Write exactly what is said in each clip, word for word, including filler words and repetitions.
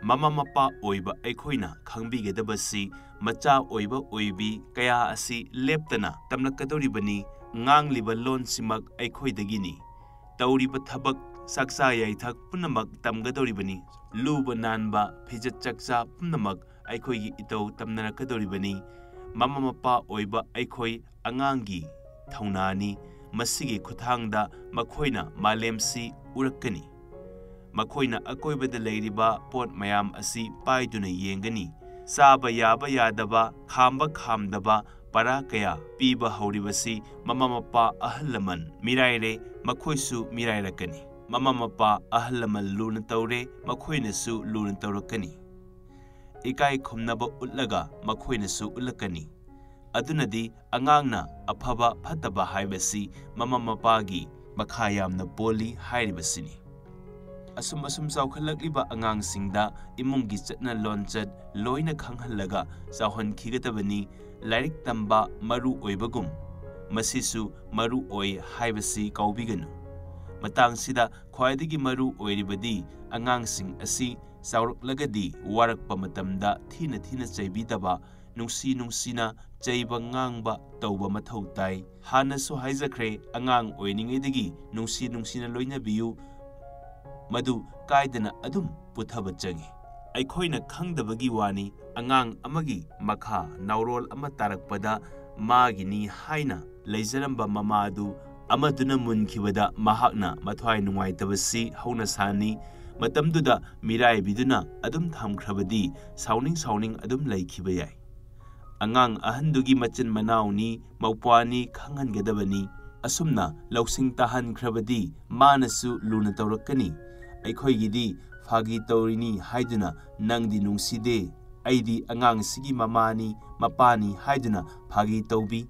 ꯃꯃꯥ ꯃꯄꯥ ꯑꯣꯏꯕ ꯑꯩꯈꯣꯏꯅ ꯈꯪꯕꯤꯒꯗꯕꯁꯤ, ꯃꯆꯥ ꯑꯣꯏꯕ ꯑꯣꯏꯕꯤ ꯀꯌꯥ ꯑꯁꯤ ꯂꯦꯞꯇꯅ ꯇꯝꯂꯛꯀꯗꯧꯔꯤꯕꯅꯤ꯫ ꯉꯥꯡꯂꯤꯕ ꯂꯣꯟꯁꯤꯃꯛ ꯑꯩꯈꯣꯏꯗꯒꯤꯅꯤ꯫ ꯇꯧꯔꯤꯕ ꯊꯕꯛ, ꯆꯥꯛꯆꯥ ꯌꯥꯏꯊꯛ ꯄꯨꯝꯅꯃꯛ ꯇꯝꯒꯗꯧꯔꯤꯕꯅꯤ꯫ ꯂꯨꯕ ꯅꯥꯟꯕ, ꯐꯤꯖꯦꯠ ꯆꯥꯛꯆꯥ ꯄꯨꯝꯅꯃꯛ ꯑꯩꯈꯣꯏꯒꯤ ꯏꯇꯧ ꯇꯝꯅꯔꯛꯀꯗꯧꯔꯤꯕꯅꯤ꯫ ꯃꯃꯥ ꯃꯄꯥ ꯑꯣꯏꯕ ꯑꯩꯈꯣꯏ ꯑꯉꯥꯡꯒꯤ ꯊꯧꯅꯥꯅꯤ꯫ ꯃꯁꯤꯒꯤ ꯈꯨꯠꯊꯥꯡꯗ ꯃꯈꯣꯏꯅ ꯃꯥꯂꯦꯝꯁꯤ ꯎꯔꯛꯀꯅꯤ꯫ ꯃꯈꯣꯏꯅ ꯑꯀꯣꯏꯕꯗ ꯂꯩꯔꯤꯕ ꯄꯣꯠ ꯃꯌꯥꯝ ꯑꯁꯤ ꯄꯥꯏꯗꯨꯅ ꯌꯦꯡꯒꯅꯤ꯫ ꯆꯥꯕ ꯌꯥꯕ ꯌꯥꯗꯕ, ꯈꯥꯝꯕ ꯈꯥꯝꯗꯕ ꯄꯔꯥ ꯀꯌꯥ ꯄꯤꯕ ꯍꯧꯔꯤꯕꯁꯤ ꯃꯃꯥ ꯃꯄꯥ ꯑꯍꯜ ꯂꯃꯟ ꯃꯤꯔꯥꯏꯔꯦ, ꯃꯈꯣꯏꯁꯨ ꯃꯤꯔꯥꯏꯔꯛꯀꯅꯤ꯫ ꯃꯃꯥ ꯃꯄꯥ ꯑꯍꯜ ꯂꯃꯟ ꯂꯨꯅ ꯇꯧꯔꯦ, ꯃꯈꯣꯏꯅꯁꯨ ꯂꯨꯅ ꯇꯧꯔꯛꯀꯅꯤ꯫ ꯏꯀꯥꯏ ꯈꯨꯝꯅꯕ ꯎꯠꯂꯒ ꯃꯈꯣꯏꯅꯁꯨ ꯎꯠꯂꯛꯀꯅꯤ꯫ ꯑꯗꯨꯅꯗꯤ ꯑꯉꯥꯡꯅ ꯑꯐꯕ ꯐꯠꯇꯕ ꯍꯥꯏꯕꯁꯤ ꯃꯃꯥ ꯃꯄꯥꯒꯤ ꯃꯈꯥ ꯌꯥꯝꯅ ꯄꯣꯜꯂꯤ ꯍꯥꯏꯔꯤꯕꯁꯤꯅꯤ꯫ ꯑꯁꯨꯝ ꯑꯁꯨꯝ ꯆꯥꯎꯈꯠꯂꯛꯂꯤꯕ ꯑꯉꯥꯡꯁꯤꯡꯗ ꯏꯃꯨꯡꯒꯤ ꯆꯠꯅ ꯂꯣꯟꯆꯠ ꯂꯣꯏꯅ ꯈꯪꯍꯜꯂꯒ ꯆꯥꯎꯍꯟꯈꯤꯒꯗꯕꯅꯤ꯫ ꯂꯥꯏꯔꯤꯛ ꯇꯝꯕ ꯃꯔꯨ ꯑꯣꯏꯕꯒꯨꯝ, ꯃꯁꯤꯁꯨ ꯃꯔꯨ ꯑꯣꯏ ꯍꯥꯏꯕꯁꯤ ꯀꯥꯎꯕꯤꯒꯅꯨ꯫ ꯃꯇꯥꯡꯁꯤꯗ ꯈ꯭ꯋꯥꯏꯗꯒꯤ ꯃꯔꯨ ꯑꯣꯏꯔꯤꯕꯗꯤ ꯑꯉꯥꯡꯁꯤꯡ ꯑꯁꯤ ꯆꯥꯎꯔꯛꯂꯒꯗꯤ ꯋꯥꯔꯛꯄ ꯃꯇꯝꯗ ꯊꯤꯅ ꯊꯤꯅ ꯆꯩꯕꯤꯗꯕ, ꯅꯨꯡꯁꯤ ꯅꯨꯡꯁꯤꯅ ꯆꯩꯕ ꯉꯥꯡꯕ ꯇꯧꯕ ꯃꯊꯧ ꯇꯥꯏ꯫ ꯍꯥꯟꯅꯁꯨ ꯍꯥꯏꯖꯈ꯭ꯔꯦ, ꯑꯉꯥꯡ ꯑꯣꯏꯔꯤꯉꯩꯗꯒꯤ ꯅꯨꯡꯁꯤ ꯅꯨꯡꯁꯤꯅ ꯂꯣꯏꯅꯕꯤꯌꯨ, ꯃꯗꯨ ꯀꯥꯏꯗꯅ ꯑꯗꯨꯝ ꯄꯨꯊꯕ ꯆꯪꯏ꯫ ꯑꯩꯈꯣꯏꯅ ꯈꯪꯗꯕꯒꯤ ꯋꯥꯅꯤ, ꯑꯉꯥꯡ ꯑꯃꯒꯤ ꯃꯈꯥ ꯅꯥꯎꯔꯣꯜ ꯑꯃ ꯇꯥꯔꯛꯄꯗ ꯃꯥꯒꯤꯅꯤ ꯍꯥꯏꯅ ꯂꯩꯖꯔꯝꯕ ꯃꯃꯥꯗꯨ ꯑꯃꯗꯨꯅ ꯃꯨꯟꯈꯤꯕꯗ ꯃꯍꯥꯛꯅ ꯃꯊ꯭ꯋꯥꯏ ꯅꯨꯡꯉꯥꯏꯇꯕꯁꯤ ꯍꯧꯅ ꯁꯥꯅꯤ꯫ ꯃꯇꯝꯗꯨꯗ ꯃꯤꯔꯥꯏꯕꯤꯗꯨꯅ ꯑꯗꯨꯝ ꯊꯝꯈ꯭ꯔꯕꯗꯤ ꯁꯥꯎꯅꯤꯡ ꯁꯥꯎꯅꯤꯡ ꯑꯗꯨꯝ ꯂꯩꯈꯤꯕ ꯌꯥꯏ꯫ ꯑꯉꯥꯡ ꯑꯍꯟꯗꯨꯒꯤ ꯃꯆꯤꯟ ꯃꯅꯥꯎꯅꯤ, ꯃꯧꯄ꯭ꯋꯥꯅꯤ ꯈꯪꯍꯟꯒꯗꯕꯅꯤ꯫ ꯑꯁꯨꯝꯅ ꯂꯧꯁꯤꯡ ꯇꯥꯍꯟꯈ꯭ꯔꯕꯗꯤ ꯃꯥꯅꯁꯨ ꯂꯨꯅ ꯇꯧꯔꯛꯀꯅꯤ꯫ ꯑꯩꯈꯣꯏꯒꯤꯗꯤ ꯐꯥꯒꯤ ꯇꯧꯔꯤꯅꯤ ꯍꯥꯏꯗꯨꯅ ꯅꯪꯗꯤ ꯅꯨꯡꯁꯤꯗꯦ, ꯑꯩꯗꯤ ꯑꯉꯥꯡꯁꯤꯒꯤ ꯃꯃꯥꯅꯤ, ꯃꯄꯥꯅꯤ ꯍꯥꯏꯗꯨꯅ ꯐꯥꯒꯤ ꯇꯧꯕꯤ꯫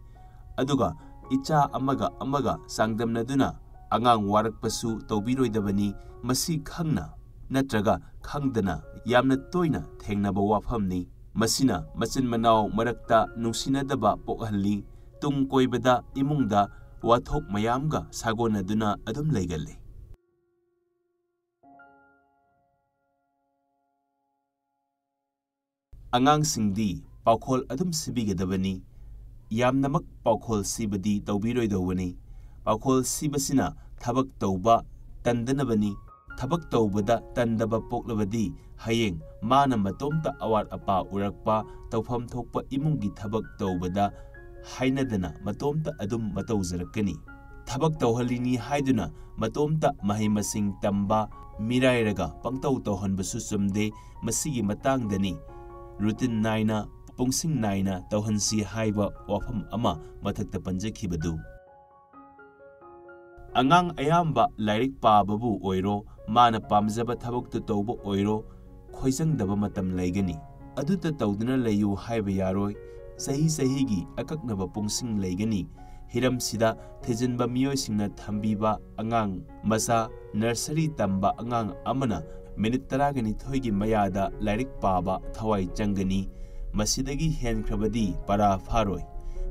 ꯑꯗꯨꯒ ꯏꯆꯥ ꯑꯃꯒ ꯑꯃꯒ ꯆꯥꯡꯗꯝꯅꯗꯨꯅ ꯑꯉꯥꯡ ꯋꯥꯔꯛꯄꯁꯨ ꯇꯧꯕꯤꯔꯣꯏꯗꯕꯅꯤ꯫ ꯃꯁꯤ ꯈꯪꯅ ꯅꯠꯇ꯭ꯔꯒ ꯈꯪꯗꯅ ꯌꯥꯝꯅ ꯇꯣꯏꯅ ꯊꯦꯡꯅꯕ ꯋꯥꯐꯝꯅꯤ꯫ ꯃꯁꯤꯅ ꯃꯆꯤꯟ ꯃꯅꯥꯎ ꯃꯔꯛꯇ ꯅꯨꯡꯁꯤꯅꯗꯕ ꯄꯣꯛꯍꯜꯂꯤ꯫ ꯇꯨꯡ ꯀꯣꯏꯕꯗ ꯏꯃꯨꯡꯗ ꯋꯥꯊꯣꯛ ꯃꯌꯥꯝꯒ ꯁꯥꯒꯣꯟꯅꯗꯨꯅ ꯑꯗꯨꯝ ꯂꯩꯒꯜꯂꯤ꯫ ꯑꯉꯥꯡꯁꯤꯡꯗꯤ ꯄꯥꯎꯈꯣꯜ ꯑꯗꯨꯝ ꯁꯤꯕꯤꯒꯗꯕꯅꯤ꯫ ꯌꯥꯝꯅꯃꯛ ꯄꯥꯎꯈꯣꯜ ꯁꯤꯕꯗꯤ ꯇꯧꯕꯤꯔꯣꯏꯗꯧꯕꯅꯤ꯫ ꯄꯥꯎꯈꯣꯜ ꯁꯤꯕꯁꯤꯅ ꯊꯕꯛ ꯇꯧꯕ ꯇꯟꯗꯅꯕꯅꯤ꯫ ꯊꯕꯛ ꯇꯧꯕꯗ ꯇꯟꯗꯕ ꯄꯣꯛꯂꯕꯗꯤ ꯍꯌꯦꯡ ꯃꯥꯅ ꯃꯇꯣꯝꯇ ꯑꯋꯥꯠ ꯑꯄꯥ ꯎꯔꯛꯄ, ꯇꯧꯐꯝ ꯊꯣꯛꯄ ꯏꯃꯨꯡꯒꯤ ꯊꯕꯛ ꯇꯧꯕꯗ ꯍꯥꯏꯅꯗꯅ ꯃꯇꯣꯝꯇ ꯑꯗꯨꯝ ꯃꯇꯧꯖꯔꯛꯀꯅꯤ꯫ ꯊꯕꯛ ꯇꯧꯍꯜꯂꯤꯅꯤ ꯍꯥꯏꯗꯨꯅ ꯃꯇꯣꯝꯇ ꯃꯍꯩ ꯃꯁꯤꯡ ꯇꯝꯕ, ꯃꯤꯔꯥꯏꯔꯒ ꯄꯪꯇꯧ ꯇꯧꯍꯟꯕꯁꯨ ꯆꯨꯝꯗꯦ꯫ ꯃꯁꯤꯒꯤ ꯃꯇꯥꯡꯗꯅꯤ ꯔꯨꯇꯤꯟ ꯅꯥꯏꯅ, ꯄꯨꯡꯁꯤꯡ ꯅꯥꯏꯅ ꯇꯧꯍꯟꯁꯤ ꯍꯥꯏꯕ ꯋꯥꯐꯝ ꯑꯃ ꯃꯊꯛꯇ ꯄꯟꯖꯈꯤꯕꯗꯨ꯫ ꯑꯉꯥꯡ ꯑꯌꯥꯝꯕ ꯂꯥꯏꯔꯤꯛ ꯄꯥꯕꯕꯨ ꯑꯣꯏꯔꯣ, ꯃꯥꯅ ꯄꯥꯝꯖꯕ ꯊꯕꯛꯇꯨ ꯇꯧꯕ ꯑꯣꯏꯔꯣ, ꯈꯣꯏꯖꯪꯗꯕ ꯃꯇꯝ ꯂꯩꯒꯅꯤ꯫ ꯑꯗꯨꯇ ꯇꯧꯗꯨꯅ ꯂꯩꯌꯨ ꯍꯥꯏꯕ ꯌꯥꯔꯣꯏ꯫ ꯆꯍꯤ ꯆꯍꯤꯒꯤ ꯑꯀꯛꯅꯕ ꯄꯨꯡꯁꯤꯡ ꯂꯩꯒꯅꯤ꯫ ꯍꯤꯔꯝꯁꯤꯗ ꯊꯤꯖꯤꯟꯕ ꯃꯤꯑꯣꯏꯁꯤꯡꯅ ꯊꯝꯕꯤꯕ ꯑꯉꯥꯡ ꯃꯆꯥ, ꯅꯔꯁꯔꯤ ꯇꯝꯕ ꯑꯉꯥꯡ ꯑꯃꯅ ꯃꯤꯅꯤꯠ ꯇꯔꯥꯒ ꯅꯤꯊꯣꯏꯒꯤ ꯃꯌꯥꯗ ꯂꯥꯏꯔꯤꯛ ꯄꯥꯕ ꯊꯋꯥꯏ ꯆꯪꯒꯅꯤ꯫ ꯃꯁꯤꯗꯒꯤ ꯍꯦꯟꯈ꯭ꯔꯕꯗꯤ ꯄꯔꯥ ꯐꯥꯔꯣꯏ꯫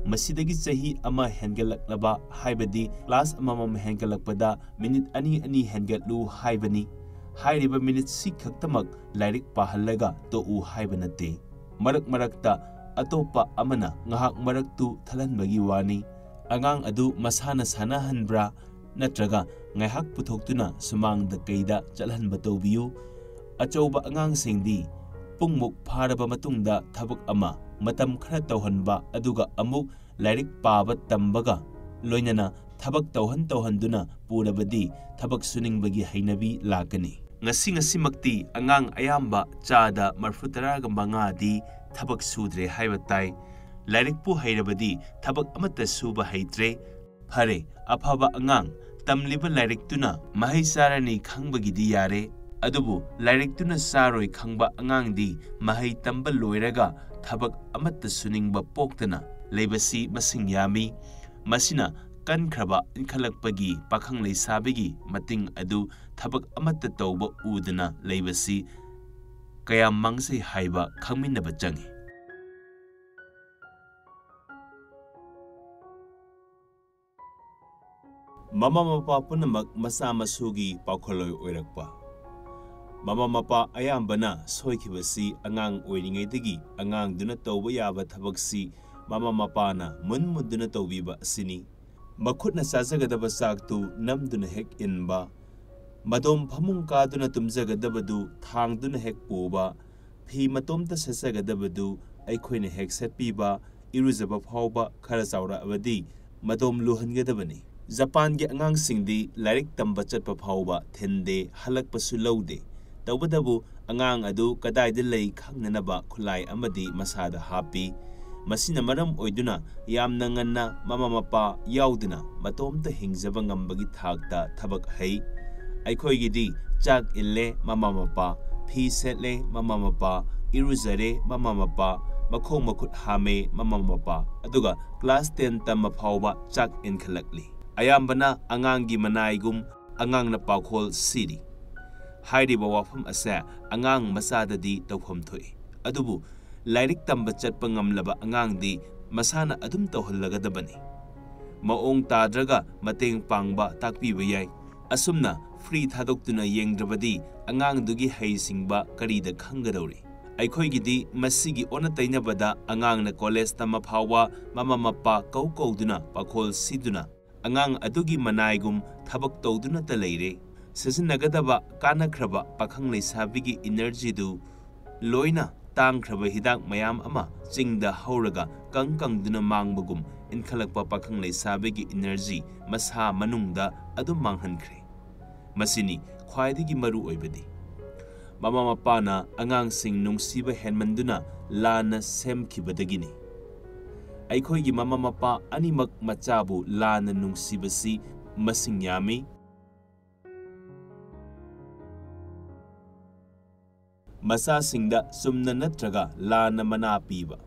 ꯃꯁꯤꯗꯒꯤ ꯆꯍꯤ ꯑꯃ ꯍꯦꯟꯒꯠꯂꯛꯂꯕ, ꯍꯥꯏꯕꯗꯤ ꯀ꯭ꯂꯥꯁ ꯑꯃꯃꯝ ꯍꯦꯟꯒꯠꯂꯛꯄꯗ ꯃꯤꯅꯤꯠ ꯑꯅꯤ ꯑꯅꯤ ꯍꯦꯟꯒꯠꯂꯨ ꯍꯥꯏꯕꯅꯤ꯫ ꯍꯥꯏꯔꯤꯕ ꯃꯤꯅꯤꯠꯁꯤ ꯈꯛꯇꯃꯛ ꯂꯥꯏꯔꯤꯛ ꯄꯥꯍꯜꯂꯒ ꯇꯣꯛꯎ ꯍꯥꯏꯕ ꯅꯠꯇꯦ꯫ ꯃꯔꯛ ꯃꯔꯛꯇ ꯑꯇꯣꯞꯄ ꯑꯃꯅ ꯉꯥꯏꯍꯥꯛ ꯃꯔꯛꯇꯨ ꯊꯜꯍꯟꯕꯒꯤ ꯋꯥꯅꯤ꯫ ꯑꯉꯥꯡ ꯑꯗꯨ ꯃꯁꯥꯅ ꯁꯥꯟꯅꯍꯟꯕ꯭ꯔꯥ ꯅꯠꯇ꯭ꯔꯒ ꯉꯥꯏꯍꯥꯛ ꯄꯨꯊꯣꯛꯇꯨꯅ ꯁꯨꯃꯥꯡꯗ ꯀꯩꯗ ꯆꯠꯍꯟꯕ ꯇꯧꯕꯤꯌꯨ꯫ ꯑꯆꯧꯕ ꯑꯉꯥꯡꯁꯤꯡꯗꯤ ꯄꯨꯡꯃꯨꯛ ꯐꯥꯔꯕ ꯃꯇꯨꯡꯗ ꯊꯕꯛ ꯑꯃ ꯃꯇꯝ ꯈꯔ ꯇꯧꯍꯟꯕ, ꯑꯗꯨꯒ ꯑꯃꯨꯛ ꯂꯥꯏꯔꯤꯛ ꯄꯥꯕ ꯇꯝꯕꯒ ꯂꯣꯏꯅꯅ ꯊꯕꯛ ꯇꯧꯍꯟ ꯇꯧꯍꯟꯗꯨꯅ ꯄꯨꯔꯕꯗꯤ ꯊꯕꯛ ꯁꯨꯅꯤꯡꯕꯒꯤ ꯍꯩꯅꯕꯤ ꯂꯥꯛꯀꯅꯤ꯫ ꯉꯁꯤ ꯉꯁꯤꯃꯛꯇꯤ ꯑꯉꯥꯡ ꯑꯌꯥꯝꯕ ꯆꯥꯗ ꯃꯔꯐꯨ ꯇꯔꯥꯒ ꯃꯉꯥꯗꯤ ꯊꯕꯛ ꯁꯨꯗ꯭ꯔꯦ ꯍꯥꯏꯕ ꯇꯥꯏ꯫ ꯂꯥꯏꯔꯤꯛꯄꯨ ꯍꯩꯔꯕꯗꯤ ꯊꯕꯛ ꯑꯃꯠꯇ ꯁꯨꯕ ꯍꯩꯇ꯭ꯔꯦ꯫ ꯐꯔꯦ, ꯑꯐꯕ ꯑꯉꯥꯡ ꯇꯝꯂꯤꯕ ꯂꯥꯏꯔꯤꯛꯇꯨꯅ ꯃꯍꯩ ꯆꯥꯔꯅꯤ ꯈꯪꯕꯒꯤꯗꯤ ꯌꯥꯔꯦ, ꯑꯗꯨꯕꯨ ꯂꯥꯏꯔꯤꯛꯇꯨꯅ ꯆꯥꯔꯣꯏ ꯈꯪꯕ ꯑꯉꯥꯡꯗꯤ ꯃꯍꯩ ꯇꯝꯕ ꯂꯣꯏꯔꯒ ꯊꯕꯛ ꯑꯃꯠꯇ ꯁꯨꯅꯤꯡꯕ ꯄꯣꯛꯇꯅ ꯂꯩꯕꯁꯤ ꯃꯁꯤꯡ ꯌꯥꯝꯃꯤ꯫ ꯃꯁꯤꯅ ꯀꯟꯈ꯭ꯔꯕ ꯏꯟꯈꯠꯂꯛꯄꯒꯤ ꯄꯥꯈꯪ ꯂꯩꯁꯥꯕꯤꯒꯤ ꯃꯇꯤꯡ ꯑꯗꯨ ꯊꯕꯛ ꯑꯃꯠꯇ ꯇꯧꯕ ꯎꯗꯅ ꯂꯩꯕꯁꯤ ꯀꯌꯥꯝ ꯃꯥꯡꯖꯩ ꯍꯥꯏꯕ ꯈꯪꯃꯤꯟꯅꯕ ꯆꯪꯏ꯫ ꯃꯃꯥ ꯃꯄꯥ ꯄꯨꯝꯅꯃꯛ ꯃꯆꯥ ꯃꯁꯨꯒꯤ ꯄꯥꯎꯈꯜꯂꯣꯏ ꯑꯣꯏꯔꯛꯄ꯫ ꯃꯃꯥ ꯃꯄꯥ ꯑꯌꯥꯝꯕꯅ ꯁꯣꯏꯈꯤꯕꯁꯤ ꯑꯉꯥꯡ ꯑꯣꯏꯔꯤꯉꯩꯗꯒꯤ ꯑꯉꯥꯡꯗꯨꯅ ꯇꯧꯕ ꯌꯥꯕ ꯊꯕꯛꯁꯤ ꯃꯃꯥ ꯃꯄꯥꯅ ꯃꯨꯟ ꯃꯨꯟꯗꯨꯅ ꯇꯧꯕꯤꯕ ꯑꯁꯤꯅꯤ꯫ ꯃꯈꯨꯠꯅ ꯆꯥꯖꯒꯗꯕ ꯆꯥꯛꯇꯨ ꯅꯝꯗꯨꯅ ꯍꯦꯛ ꯏꯟꯕ, ꯃꯗꯣꯝ ꯐꯃꯨꯡ ꯀꯥꯗꯨꯅ ꯇꯨꯝꯖꯒꯗꯕꯗꯨ ꯊꯥꯡꯗꯨꯅ ꯍꯦꯛ ꯄꯨꯕ, ꯐꯤ ꯃꯇꯣꯝꯇ ꯁꯦꯠꯆꯒꯗꯕꯗꯨ ꯑꯩꯈꯣꯏꯅ ꯍꯦꯛ ꯁꯦꯠꯄꯤꯕ, ꯏꯔꯨꯖꯕ ꯐꯥꯎꯕ ꯈꯔ ꯆꯥꯎꯔꯛꯑꯕꯗꯤ ꯃꯗꯣꯝ ꯂꯨꯍꯟꯒꯗꯕꯅꯤ꯫ ꯖꯄꯥꯟꯒꯤ ꯑꯉꯥꯡꯁꯤꯡꯗꯤ ꯂꯥꯏꯔꯤꯛ ꯇꯝꯕ ꯆꯠꯄ ꯐꯥꯎꯕ ꯊꯤꯟꯗꯦ, ꯍꯜꯂꯛꯄꯁꯨ ꯂꯧꯗꯦ꯫ ꯇꯧꯕꯇꯕꯨ ꯑꯉꯥꯡ ꯑꯗꯨ ꯀꯗꯥꯏꯗ ꯂꯩ ꯈꯪꯅꯅꯕ ꯈꯨꯠꯂꯥꯏ ꯑꯃꯗꯤ ꯃꯁꯥꯗ ꯍꯥꯞꯄꯤ꯫ ꯃꯁꯤꯅ ꯃꯔꯝ ꯑꯣꯏꯗꯨꯅ ꯌꯥꯝꯅ ꯉꯟꯅ ꯃꯃꯥ ꯃꯄꯥ ꯌꯥꯎꯗꯅ ꯃꯇꯣꯝꯇ ꯍꯤꯡꯖꯕ ꯉꯝꯕꯒꯤ ꯊꯥꯛꯇ ꯊꯕꯛ ꯍꯩ꯫ ꯑꯩꯈꯣꯏꯒꯤꯗꯤ ꯆꯥꯛ ꯏꯜꯂꯦ ꯃꯃꯥ ꯃꯄꯥ, ꯐꯤ ꯁꯦꯠꯂꯦ ꯃꯃꯥ ꯃꯄꯥ, ꯏꯔꯨꯖꯔꯦ ꯃꯃꯥ ꯃꯄꯥ, ꯃꯈꯣꯡ ꯃꯈꯨꯠ ꯍꯥꯝꯃꯦ ꯃꯃꯥ ꯃꯄꯥ, ꯑꯗꯨꯒ ꯀ꯭ꯂꯥꯁ ꯇꯦꯟ ꯇꯝꯕ ꯐꯥꯎꯕ ꯆꯥꯛ ꯏꯟꯈꯠꯂꯛꯂꯤ꯫ ꯑꯌꯥꯝꯕꯅ ꯑꯉꯥꯡꯒꯤ ꯃꯅꯥꯏꯒꯨꯝ ꯑꯉꯥꯡꯅ ꯄꯥꯈꯣꯜ ꯁꯤꯔꯤ꯫ ꯍꯥꯏꯔꯤꯕ ꯋꯥꯐꯝ ꯑꯁꯦ ꯑꯉꯥꯡ ꯃꯆꯥꯗꯗꯤ ꯇꯧꯐꯝ ꯊꯣꯛꯏ꯫ ꯑꯗꯨꯕꯨ ꯂꯥꯏꯔꯤꯛ ꯇꯝꯕ ꯆꯠꯄ ꯉꯝꯂꯕ ꯑꯉꯥꯡꯗꯤ ꯃꯁꯥꯅ ꯑꯗꯨꯝ ꯇꯧꯍꯜꯂꯒꯗꯕꯅꯤ꯫ ꯃꯑꯣꯡ ꯇꯥꯗ꯭ꯔꯒ ꯃꯇꯦꯡ ꯄꯥꯡꯕ ꯇꯥꯛꯄꯤꯕ ꯌꯥꯏ꯫ ꯑꯁꯨꯝꯅ ꯐ꯭ꯔꯤ ꯊꯥꯗꯣꯛꯇꯨꯅ ꯌꯦꯡꯗ꯭ꯔꯕꯗꯤ ꯑꯉꯥꯡꯗꯨꯒꯤ ꯍꯩꯁꯤꯡꯕ ꯀꯔꯤꯗ ꯈꯪꯒꯗꯧꯔꯤ? ꯑꯩꯈꯣꯏꯒꯤꯗꯤ ꯃꯁꯤꯒꯤ ꯑꯣꯟꯅ ꯇꯩꯅꯕꯗ ꯑꯉꯥꯡꯅ ꯀꯣꯂꯦꯖ ꯇꯝꯕ ꯐꯥꯎꯕ ꯃꯃꯥ ꯃꯄꯥ ꯀꯧ ꯀꯧꯗꯨꯅ ꯄꯥꯈꯣꯜ ꯁꯤꯗꯨꯅ ꯑꯉꯥꯡ ꯑꯗꯨꯒꯤ ꯃꯅꯥꯏꯒꯨꯝ ꯊꯕꯛ ꯇꯧꯗꯨꯅꯇ ꯂꯩꯔꯦ꯫ ꯁꯤꯖꯤꯟꯅꯒꯗꯕ ꯀꯥꯟꯅꯈ꯭ꯔꯕ ꯄꯥꯈꯪ ꯂꯩꯁꯥꯕꯤꯒꯤ ꯏꯅꯔꯖꯤꯗꯨ ꯂꯣꯏꯅ ꯇꯥꯡꯈ꯭ꯔꯕ ꯍꯤꯗꯥꯛ ꯃꯌꯥꯝ ꯑꯃ ꯆꯤꯡꯗ ꯍꯧꯔꯒ ꯀꯪ ꯀꯪꯗꯨꯅ ꯃꯥꯡꯕꯒꯨꯝ ꯏꯟꯈꯠꯂꯛꯄ ꯄꯥꯈꯪ ꯂꯩꯁꯥꯕꯤꯒꯤ ꯏꯅꯔꯖꯤ ꯃꯁꯥ ꯃꯅꯨꯡꯗ ꯑꯗꯨꯝ ꯃꯥꯡꯍꯟꯈ꯭ꯔꯦ꯫ ꯃꯁꯤꯅꯤ ꯈ꯭ꯋꯥꯏꯗꯒꯤ ꯃꯔꯨ ꯑꯣꯏꯕꯗꯤ꯫ ꯃꯃꯥ ꯃꯄꯥꯅ ꯑꯉꯥꯡꯁꯤꯡ ꯅꯨꯡꯁꯤꯕ ꯍꯦꯟꯃꯟꯗꯨꯅ ꯂꯥꯟꯅ ꯁꯦꯝꯈꯤꯕꯗꯒꯤꯅꯤ꯫ ꯑꯩꯈꯣꯏꯒꯤ ꯃꯃꯥ ꯃꯄꯥ ꯑꯅꯤꯃꯛ ꯃꯆꯥꯕꯨ ꯂꯥꯟꯅ ꯅꯨꯡꯁꯤꯕꯁꯤ ꯃꯁꯤꯡ ꯌꯥꯝꯃꯤ꯫ ꯃꯆꯥꯁꯤꯡꯗ ꯆꯨꯝꯅ ꯅꯠꯇ꯭ꯔꯒ ꯂꯥꯟꯅ ꯃꯅꯥ ꯄꯤꯕ꯫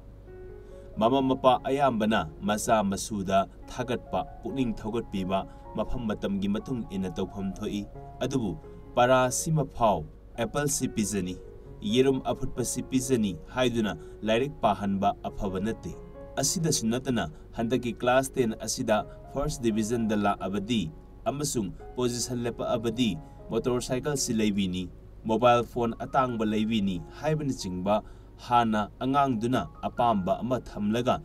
ꯃꯃꯥ ꯃꯄꯥ ꯑꯌꯥꯝꯕꯅ ꯃꯆꯥ ꯃꯁꯨꯗ ꯊꯥꯒꯠꯄ, ꯄꯨꯛꯅꯤꯡ ꯊꯧꯒꯠꯄꯤꯕ ꯃꯐꯝ ꯃꯇꯝꯒꯤ ꯃꯇꯨꯡ ꯏꯟꯅ ꯇꯧꯐꯝ ꯊꯣꯛꯏ꯫ ꯑꯗꯨꯕꯨ ꯄꯔꯥꯁꯤꯃ ꯐꯥꯎ ꯑꯦꯄꯜꯁꯤ ꯄꯤꯖꯅꯤ, ꯌꯦꯔꯨꯝ ꯑꯐꯨꯠꯄꯁꯤ ꯄꯤꯖꯅꯤ ꯍꯥꯏꯗꯨꯅ ꯂꯥꯏꯔꯤꯛ ꯄꯥꯍꯟꯕ ꯑꯐꯕ ꯅꯠꯇꯦ꯫ ꯑꯁꯤꯗꯁꯨ ꯅꯠꯇꯅ ꯍꯟꯗꯛꯀꯤ ꯀ꯭ꯂꯥꯁ ꯇꯦꯟ ꯑꯁꯤꯗ ꯐꯥꯔꯁ ꯗꯤꯕꯤꯖꯟꯗ ꯂꯥꯛꯑꯕꯗꯤ ꯑꯃꯁꯨꯡ ꯄꯣꯖꯤꯁꯟ ꯂꯦꯞꯄꯛꯑꯕꯗꯤ ꯃꯣꯇꯣꯔ ꯁꯥꯏꯀꯜꯁꯤ ꯂꯩꯕꯤꯅꯤ꯫ ꯃꯣꯕꯥꯏꯜ ꯐꯣꯟ ꯑꯇꯥꯡꯕ ꯂꯩꯕꯤꯅꯤ ꯍꯥꯏꯕꯅꯆꯤꯡꯕ ꯍꯥꯟꯅ ꯑꯉꯥꯡꯗꯨꯅ ꯑꯄꯥꯝꯕ ꯑꯃ ꯊꯝꯂꯒ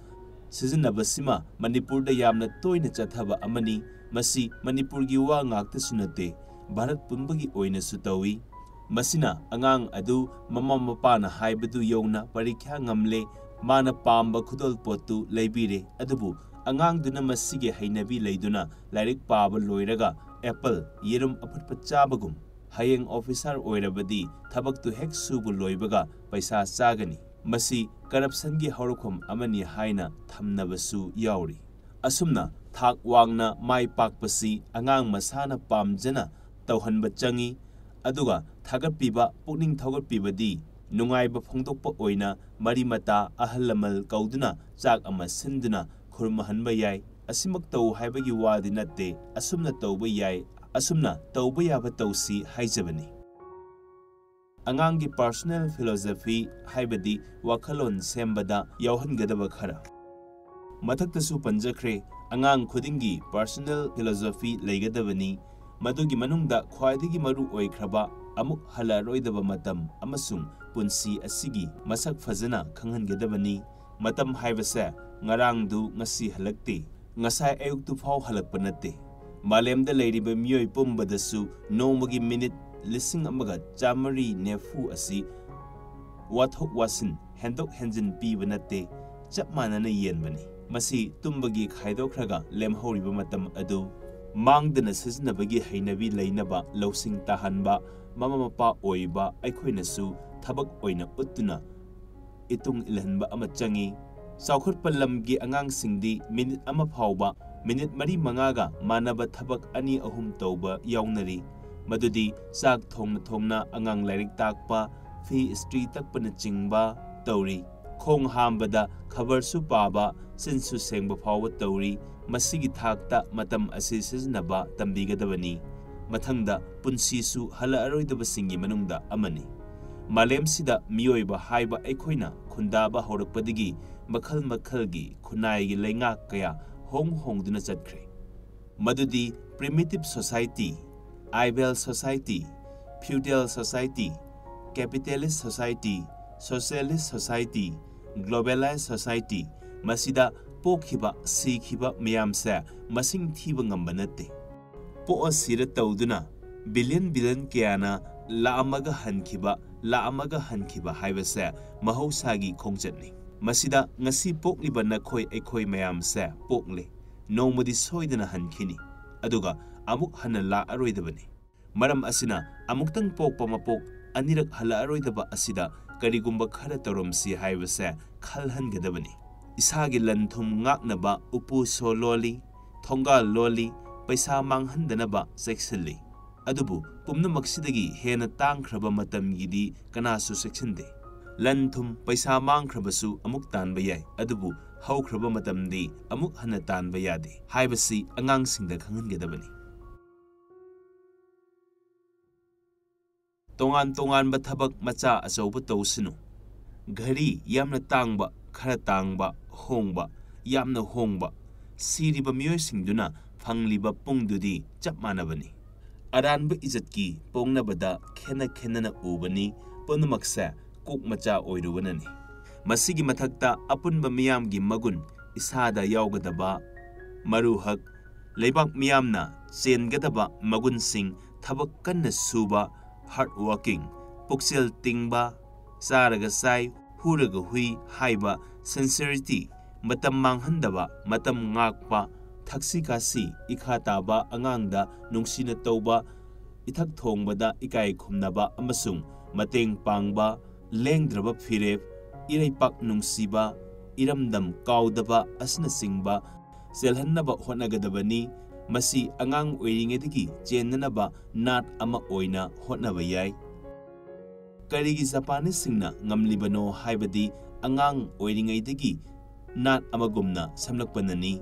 ꯁꯤꯖꯤꯟꯅꯕꯁꯤꯃ ꯃꯅꯤꯄꯨꯔꯗ ꯌꯥꯝꯅ ꯇꯣꯏꯅ ꯆꯠꯊꯕ ꯑꯃꯅꯤ꯫ ꯃꯁꯤ ꯃꯅꯤꯄꯨꯔꯒꯤ ꯋꯥ ꯉꯥꯛꯇꯁꯨ ꯅꯠꯇꯦ, ꯚꯥꯔꯠ ꯄꯨꯝꯕꯒꯤ ꯑꯣꯏꯅꯁꯨ ꯇꯧꯏ꯫ ꯃꯁꯤꯅ ꯑꯉꯥꯡ ꯑꯗꯨ ꯃꯃꯥ ꯃꯄꯥꯅ ꯍꯥꯏꯕꯗꯨ ꯌꯧꯅ ꯄꯔꯤꯈ꯭ꯌꯥ ꯉꯝꯂꯦ, ꯃꯥꯅ ꯄꯥꯝꯕ ꯈꯨꯗꯣꯜꯄꯣꯠꯇꯨ ꯂꯩꯕꯤꯔꯦ, ꯑꯗꯨꯕꯨ ꯑꯉꯥꯡꯗꯨꯅ ꯃꯁꯤꯒꯤ ꯍꯩꯅꯕꯤ ꯂꯩꯗꯨꯅ ꯂꯥꯏꯔꯤꯛ ꯄꯥꯕ ꯂꯣꯏꯔꯒ ꯑꯦꯄꯜ, ꯌꯦꯔꯨꯝ ꯑꯐꯨꯠꯄ ꯆꯥꯕꯒꯨꯝ, ꯍꯌꯦꯡ ꯑꯣꯐꯤꯁꯥꯔ ꯑꯣꯏꯔꯕꯗꯤ ꯊꯕꯛꯇꯨ ꯍꯦꯛ ꯁꯨꯕ ꯂꯣꯏꯕꯒ ꯄꯩꯁꯥ ꯆꯥꯒꯅꯤ꯫ ꯃꯁꯤ ꯀꯔꯞꯁꯟꯒꯤ ꯍꯧꯔꯛꯐꯝ ꯑꯃꯅꯤ ꯍꯥꯏꯅ ꯊꯝꯅꯕꯁꯨ ꯌꯥꯎꯔꯤ꯫ ꯑꯁꯨꯝꯅ ꯊꯥꯛ ꯋꯥꯡꯅ ꯃꯥꯏ ꯄꯥꯛꯄꯁꯤ ꯑꯉꯥꯡ ꯃꯁꯥꯅ ꯄꯥꯝꯖꯅ ꯇꯧꯍꯟꯕ ꯆꯪꯏ꯫ ꯑꯗꯨꯒ ꯊꯥꯒꯠꯄꯤꯕ, ꯄꯨꯛꯅꯤꯡ ꯊꯧꯒꯠꯄꯤꯕꯗꯤ ꯅꯨꯡꯉꯥꯏꯕ ꯐꯣꯡꯗꯣꯛꯄ ꯑꯣꯏꯅ ꯃꯔꯤ ꯃꯇꯥ, ꯑꯍꯜ ꯂꯃꯟ ꯀꯧꯗꯨꯅ ꯆꯥꯛ ꯑꯃ ꯁꯤꯟꯗꯨꯅ ꯈꯨꯔꯨꯝꯍꯟꯕ ꯌꯥꯏ꯫ ꯑꯁꯤꯃꯛ ꯇꯧ ꯍꯥꯏꯕꯒꯤ ꯋꯥꯗꯤ ꯅꯠꯇꯦ, ꯑꯁꯨꯝꯅ ꯇꯧꯕ ꯌꯥꯏ, ꯑꯁꯨꯝꯅ ꯇꯧꯕ ꯌꯥꯕ ꯇꯧꯁꯤ ꯍꯥꯏꯖꯕꯅꯤ꯫ ꯑꯉꯥꯡꯒꯤ personal philosophy, ꯍꯥꯏꯕꯗꯤ ꯋꯥꯈꯜꯂꯣꯟ ꯁꯦꯝꯕꯗ ꯌꯥꯎꯍꯟꯒꯗꯕ ꯈꯔ꯫ ꯃꯊꯛꯇꯁꯨ ꯄꯟꯖꯈ꯭ꯔꯦ, ꯑꯉꯥꯡ ꯈꯨꯗꯤꯡꯒꯤ personal philosophy ꯂꯩꯒꯗꯕꯅꯤ꯫ ꯃꯗꯨꯒꯤ ꯃꯅꯨꯡꯗ ꯈ꯭ꯋꯥꯏꯗꯒꯤ ꯃꯔꯨ ꯑꯣꯏꯈ꯭ꯔꯕ ꯑꯃꯨꯛ ꯍꯜꯂꯛꯑꯔꯣꯏꯗꯕ ꯃꯇꯝ ꯑꯃꯁꯨꯡ ꯄꯨꯟꯁꯤ ꯑꯁꯤꯒꯤ ꯃꯁꯛ ꯐꯖꯅ ꯈꯪꯍꯟꯒꯗꯕꯅꯤ꯫ ꯃꯇꯝ ꯍꯥꯏꯕꯁꯦ ꯉꯔꯥꯡꯗꯨ ꯉꯁꯤ ꯍꯜꯂꯛꯇꯦ, ꯉꯁꯥꯏ ꯑꯌꯨꯛꯇꯨ ꯐꯥꯎ ꯍꯜꯂꯛꯄ ꯅꯠꯇꯦ꯫ ꯃꯥꯂꯦꯝꯗ ꯂꯩꯔꯤꯕ ꯃꯤꯑꯣꯏ ꯄꯨꯝꯕꯗꯁꯨ ꯅꯣꯡꯃꯒꯤ ꯃꯤꯅꯤꯠ ꯂꯤꯁꯤꯡ ꯑꯃꯒ ꯆꯥꯃꯔꯤ ꯅꯤꯐꯨ ꯑꯁꯤ ꯋꯥꯊꯣꯛ ꯋꯥꯁꯤꯟ, ꯍꯦꯟꯗꯣꯛ ꯍꯦꯟꯖꯤꯟ ꯄꯤꯕ ꯅꯠꯇꯦ, ꯆꯞ ꯃꯥꯟꯅꯅ ꯌꯦꯟꯕꯅꯤ꯫ ꯃꯁꯤ ꯇꯨꯝꯕꯒꯤ ꯈꯥꯏꯗꯣꯛꯈ꯭ꯔꯒ ꯂꯦꯝꯍꯧꯔꯤꯕ ꯃꯇꯝ ꯑꯗꯨ ꯃꯥꯡꯗꯅ ꯁꯤꯖꯤꯟꯅꯕꯒꯤ ꯍꯩꯅꯕꯤ ꯂꯩꯅꯕ ꯂꯧꯁꯤꯡ ꯇꯥꯍꯟꯕ ꯃꯃꯥ ꯃꯄꯥ ꯑꯣꯏꯕ ꯑꯩꯈꯣꯏꯅꯁꯨ ꯊꯕꯛ ꯑꯣꯏꯅ ꯎꯠꯇꯨꯅ ꯏꯇꯨꯡ ꯏꯜꯍꯟꯕ ꯑꯃ ꯆꯪꯏ꯫ ꯆꯥꯎꯈꯠꯄ ꯂꯝꯒꯤ ꯑꯉꯥꯡꯁꯤꯡꯗꯤ ꯃꯤꯅꯤꯠ ꯑꯃ ꯐꯥꯎꯕ ꯃꯤꯅꯤꯠ ꯃꯔꯤ ꯃꯉꯥꯒ ꯃꯥꯟꯅꯕ ꯊꯕꯛ ꯑꯅꯤ ꯑꯍꯨꯝ ꯇꯧꯕ ꯌꯥꯎꯅꯔꯤ, ꯃꯗꯨꯗꯤ ꯆꯥꯛ ꯊꯣꯡꯅ ꯊꯣꯡꯅ ꯑꯉꯥꯡ ꯂꯥꯏꯔꯤꯛ ꯇꯥꯛꯄ, ꯐꯤ ꯏꯁꯇ꯭ꯔꯤ ꯇꯛꯄꯅꯆꯤꯡꯕ ꯇꯧꯔꯤ꯫ ꯈꯣꯡ ꯍꯥꯝꯕꯗ ꯈꯕꯔꯁꯨ ꯄꯥꯕ, ꯆꯤꯟꯁꯨ ꯁꯦꯡꯕ ꯐꯥꯎꯕ ꯇꯧꯔꯤ꯫ ꯃꯁꯤꯒꯤ ꯊꯥꯛꯇ ꯃꯇꯝ ꯑꯁꯤ ꯁꯤꯖꯤꯟꯅꯕ ꯇꯝꯕꯤꯒꯗꯕꯅꯤ꯫ ꯃꯊꯪꯗ, ꯄꯨꯟꯁꯤꯁꯨ ꯍꯜꯂꯛꯑꯔꯣꯏꯗꯕꯁꯤꯡꯒꯤ ꯃꯅꯨꯡꯗ ꯑꯃꯅꯤ꯫ ꯃꯥꯂꯦꯝꯁꯤꯗ ꯃꯤꯑꯣꯏꯕ ꯍꯥꯏꯕ ꯑꯩꯈꯣꯏꯅ ꯈꯨꯟꯗꯥꯕ ꯍꯧꯔꯛꯄꯗꯒꯤ ꯃꯈꯜ ꯃꯈꯜꯒꯤ ꯈꯨꯟꯅꯥꯏꯒꯤ ꯂꯩꯉꯥꯛ ꯀꯌꯥ ꯍꯣꯡ ꯍꯣꯡꯗꯨꯅ ꯆꯠꯈ꯭ꯔꯦ꯫ ꯃꯗꯨꯗꯤ primitive society, ival society, Feudal society, capitalist society, socialist society, globalized society, ꯃꯁꯤꯗ ꯄꯣꯛꯈꯤꯕ, ꯁꯤꯈꯤꯕ ꯃꯌꯥꯝꯁꯦ ꯃꯁꯤꯡ ꯊꯤꯕ ꯉꯝꯕ ꯅꯠꯇꯦ꯫ ꯄꯣꯛꯑ ꯁꯤꯔ ꯇꯧꯗꯨꯅ billion billion ꯀꯌꯥꯅ ꯂꯥꯛꯑꯝꯃꯒ ꯍꯟꯈꯤꯕ, ꯂꯥꯛꯑꯝꯃꯒ ꯍꯟꯈꯤꯕ ꯍꯥꯏꯕꯁꯦ ꯃꯍꯧꯁꯥꯒꯤ ꯈꯣꯡꯆꯠꯅꯤ꯫ ꯃꯁꯤꯗ ꯉꯁꯤ ꯄꯣꯛꯂꯤꯕ ꯅꯈꯣꯏ ꯑꯩꯈꯣꯏ ꯃꯌꯥꯝꯁꯦ ꯄꯣꯛꯂꯦ, ꯅꯣꯡꯃꯗꯤ ꯁꯣꯏꯗꯅ ꯍꯟꯈꯤꯅꯤ, ꯑꯗꯨꯒ ꯑꯃꯨꯛ ꯍꯟꯅ ꯂꯥꯛꯑꯔꯣꯏꯗꯕꯅꯤ꯫ ꯃꯔꯝ ꯑꯁꯤꯅ ꯑꯃꯨꯛꯇꯪ ꯄꯣꯛꯄ ꯃꯄꯣꯛ ꯑꯅꯤꯔꯛ ꯍꯜꯂꯛꯑꯔꯣꯏꯗꯕ ꯑꯁꯤꯗ ꯀꯔꯤꯒꯨꯝꯕ ꯈꯔ ꯇꯧꯔꯝꯁꯤ ꯍꯥꯏꯕꯁꯦ ꯈꯜꯍꯟꯒꯗꯕꯅꯤ꯫ ꯏꯁꯥꯒꯤ ꯂꯟ ꯊꯨꯝ ꯉꯥꯛꯅꯕ ꯎꯄꯨ ꯁꯣ ꯂꯣꯜꯂꯤ, ꯊꯣꯡꯒꯥꯜ ꯂꯣꯜꯂꯤ, ꯄꯩꯁꯥ ꯃꯥꯡꯍꯟꯗꯅꯕ ꯆꯦꯛꯁꯤꯜꯂꯤ꯫ ꯑꯗꯨꯕꯨ ꯄꯨꯝꯅꯃꯛꯁꯤꯗꯒꯤ ꯍꯦꯟꯅ ꯇꯥꯡꯈ꯭ꯔꯕ ꯃꯇꯝꯒꯤꯗꯤ ꯀꯅꯥꯁꯨ ꯆꯦꯛꯁꯤꯟꯗꯦ꯫ ꯂꯟ ꯊꯨꯝ, ꯄꯩꯁꯥ ꯃꯥꯡꯈ꯭ꯔꯕꯁꯨ ꯑꯃꯨꯛ ꯇꯥꯟꯕ ꯌꯥꯏ, ꯑꯗꯨꯕꯨ ꯍꯧꯈ꯭ꯔꯕ ꯃꯇꯝꯗꯤ ꯑꯃꯨꯛ ꯍꯟꯅ ꯇꯥꯟꯕ ꯌꯥꯗꯦ ꯍꯥꯏꯕꯁꯤ ꯑꯉꯥꯡꯁꯤꯡꯗ ꯈꯪꯍꯟꯒꯗꯕꯅꯤ꯫ ꯇꯣꯉꯥꯟ ꯇꯣꯉꯥꯟꯕ ꯊꯕꯛ ꯃꯆꯥ ꯑꯆꯧꯕ ꯇꯧꯁꯅꯨ꯫ ꯘꯔꯤ ꯌꯥꯝꯅ ꯇꯥꯡꯕ, ꯈꯔ ꯇꯥꯡꯕ, ꯍꯣꯡꯕ, ꯌꯥꯝꯅ ꯍꯣꯡꯕ, ꯁꯤꯔꯤꯕ ꯃꯤꯑꯣꯏꯁꯤꯡꯗꯨꯅ ꯐꯪꯂꯤꯕ ꯄꯨꯡꯗꯨꯗꯤ ꯆꯞ ꯃꯥꯟꯅꯕꯅꯤ꯫ ꯑꯔꯥꯟꯕ ꯏꯖꯠꯀꯤ ꯄꯣꯡꯅꯕꯗ ꯈꯦꯟꯅ ꯈꯦꯟꯅꯅ ꯎꯕꯅꯤ, ꯄꯨꯝꯅꯃꯛꯁꯦ ꯀꯣꯛ ꯃꯆꯥ ꯑꯣꯏꯔꯨꯕꯅꯅꯤ꯫ ꯃꯁꯤꯒꯤ ꯃꯊꯛꯇ ꯑꯄꯨꯟꯕ ꯃꯤꯌꯥꯝꯒꯤ ꯃꯒꯨꯟ ꯏꯁꯥꯗ ꯌꯥꯎꯒꯗꯕ, ꯃꯔꯨ ꯍꯛ, ꯂꯩꯕꯥꯛ ꯃꯤꯌꯥꯝꯅ ꯆꯦꯟꯒꯗꯕ ꯃꯒꯨꯟꯁꯤꯡ, ꯊꯕꯛ ꯀꯟꯅ ꯁꯨꯕ, hard working, ꯄꯨꯛꯆꯦꯜ ꯇꯤꯡꯕ, ꯆꯥꯔꯒ ꯆꯥꯏ, ꯍꯨꯔꯒ ꯍꯨꯏ ꯍꯥꯏꯕ sincerity, ꯃꯇꯝ ꯃꯥꯡꯍꯟꯗꯕ, ꯃꯇꯝ ꯉꯥꯛꯄ, ꯊꯛꯁꯤ ꯈꯥꯁꯤ, ꯏꯈꯥ ꯇꯥꯕ, ꯑꯉꯥꯡꯗ ꯅꯨꯡꯁꯤꯅ ꯇꯧꯕ, ꯏꯊꯛ ꯊꯣꯡꯕꯗ ꯏꯀꯥꯏ ꯈꯨꯝꯅꯕ ꯑꯃꯁꯨꯡ ꯃꯇꯦꯡ ꯄꯥꯡꯕ, ꯂꯦꯡꯗ꯭ꯔꯕ ꯐꯤꯔꯦꯞ, ꯏꯔꯩꯄꯥꯛ ꯅꯨꯡꯁꯤꯕ, ꯏꯔꯝꯗꯝ ꯀꯥꯎꯗꯕ ꯑꯁꯤꯅꯆꯤꯡꯕ ꯆꯦꯜꯍꯟꯅꯕ ꯍꯣꯠꯅꯒꯗꯕꯅꯤ꯫ ꯃꯁꯤ ꯑꯉꯥꯡ ꯑꯣꯏꯔꯤꯉꯩꯗꯒꯤ ꯆꯦꯟꯅꯅꯕ ꯅꯥꯠ ꯑꯃ ꯑꯣꯏꯅ ꯍꯣꯠꯅꯕ ꯌꯥꯏ꯫ ꯀꯔꯤꯒꯤ ꯖꯄꯥꯅꯤꯁꯁꯤꯡꯅ ꯉꯝꯂꯤꯕꯅꯣ ꯍꯥꯏꯕꯗꯤ ꯑꯉꯥꯡ ꯑꯣꯏꯔꯤꯉꯩꯗꯒꯤ ꯅꯥꯠ ꯑꯃꯒꯨꯝꯅ ꯁꯦꯝꯂꯛꯄꯅꯅꯤ꯫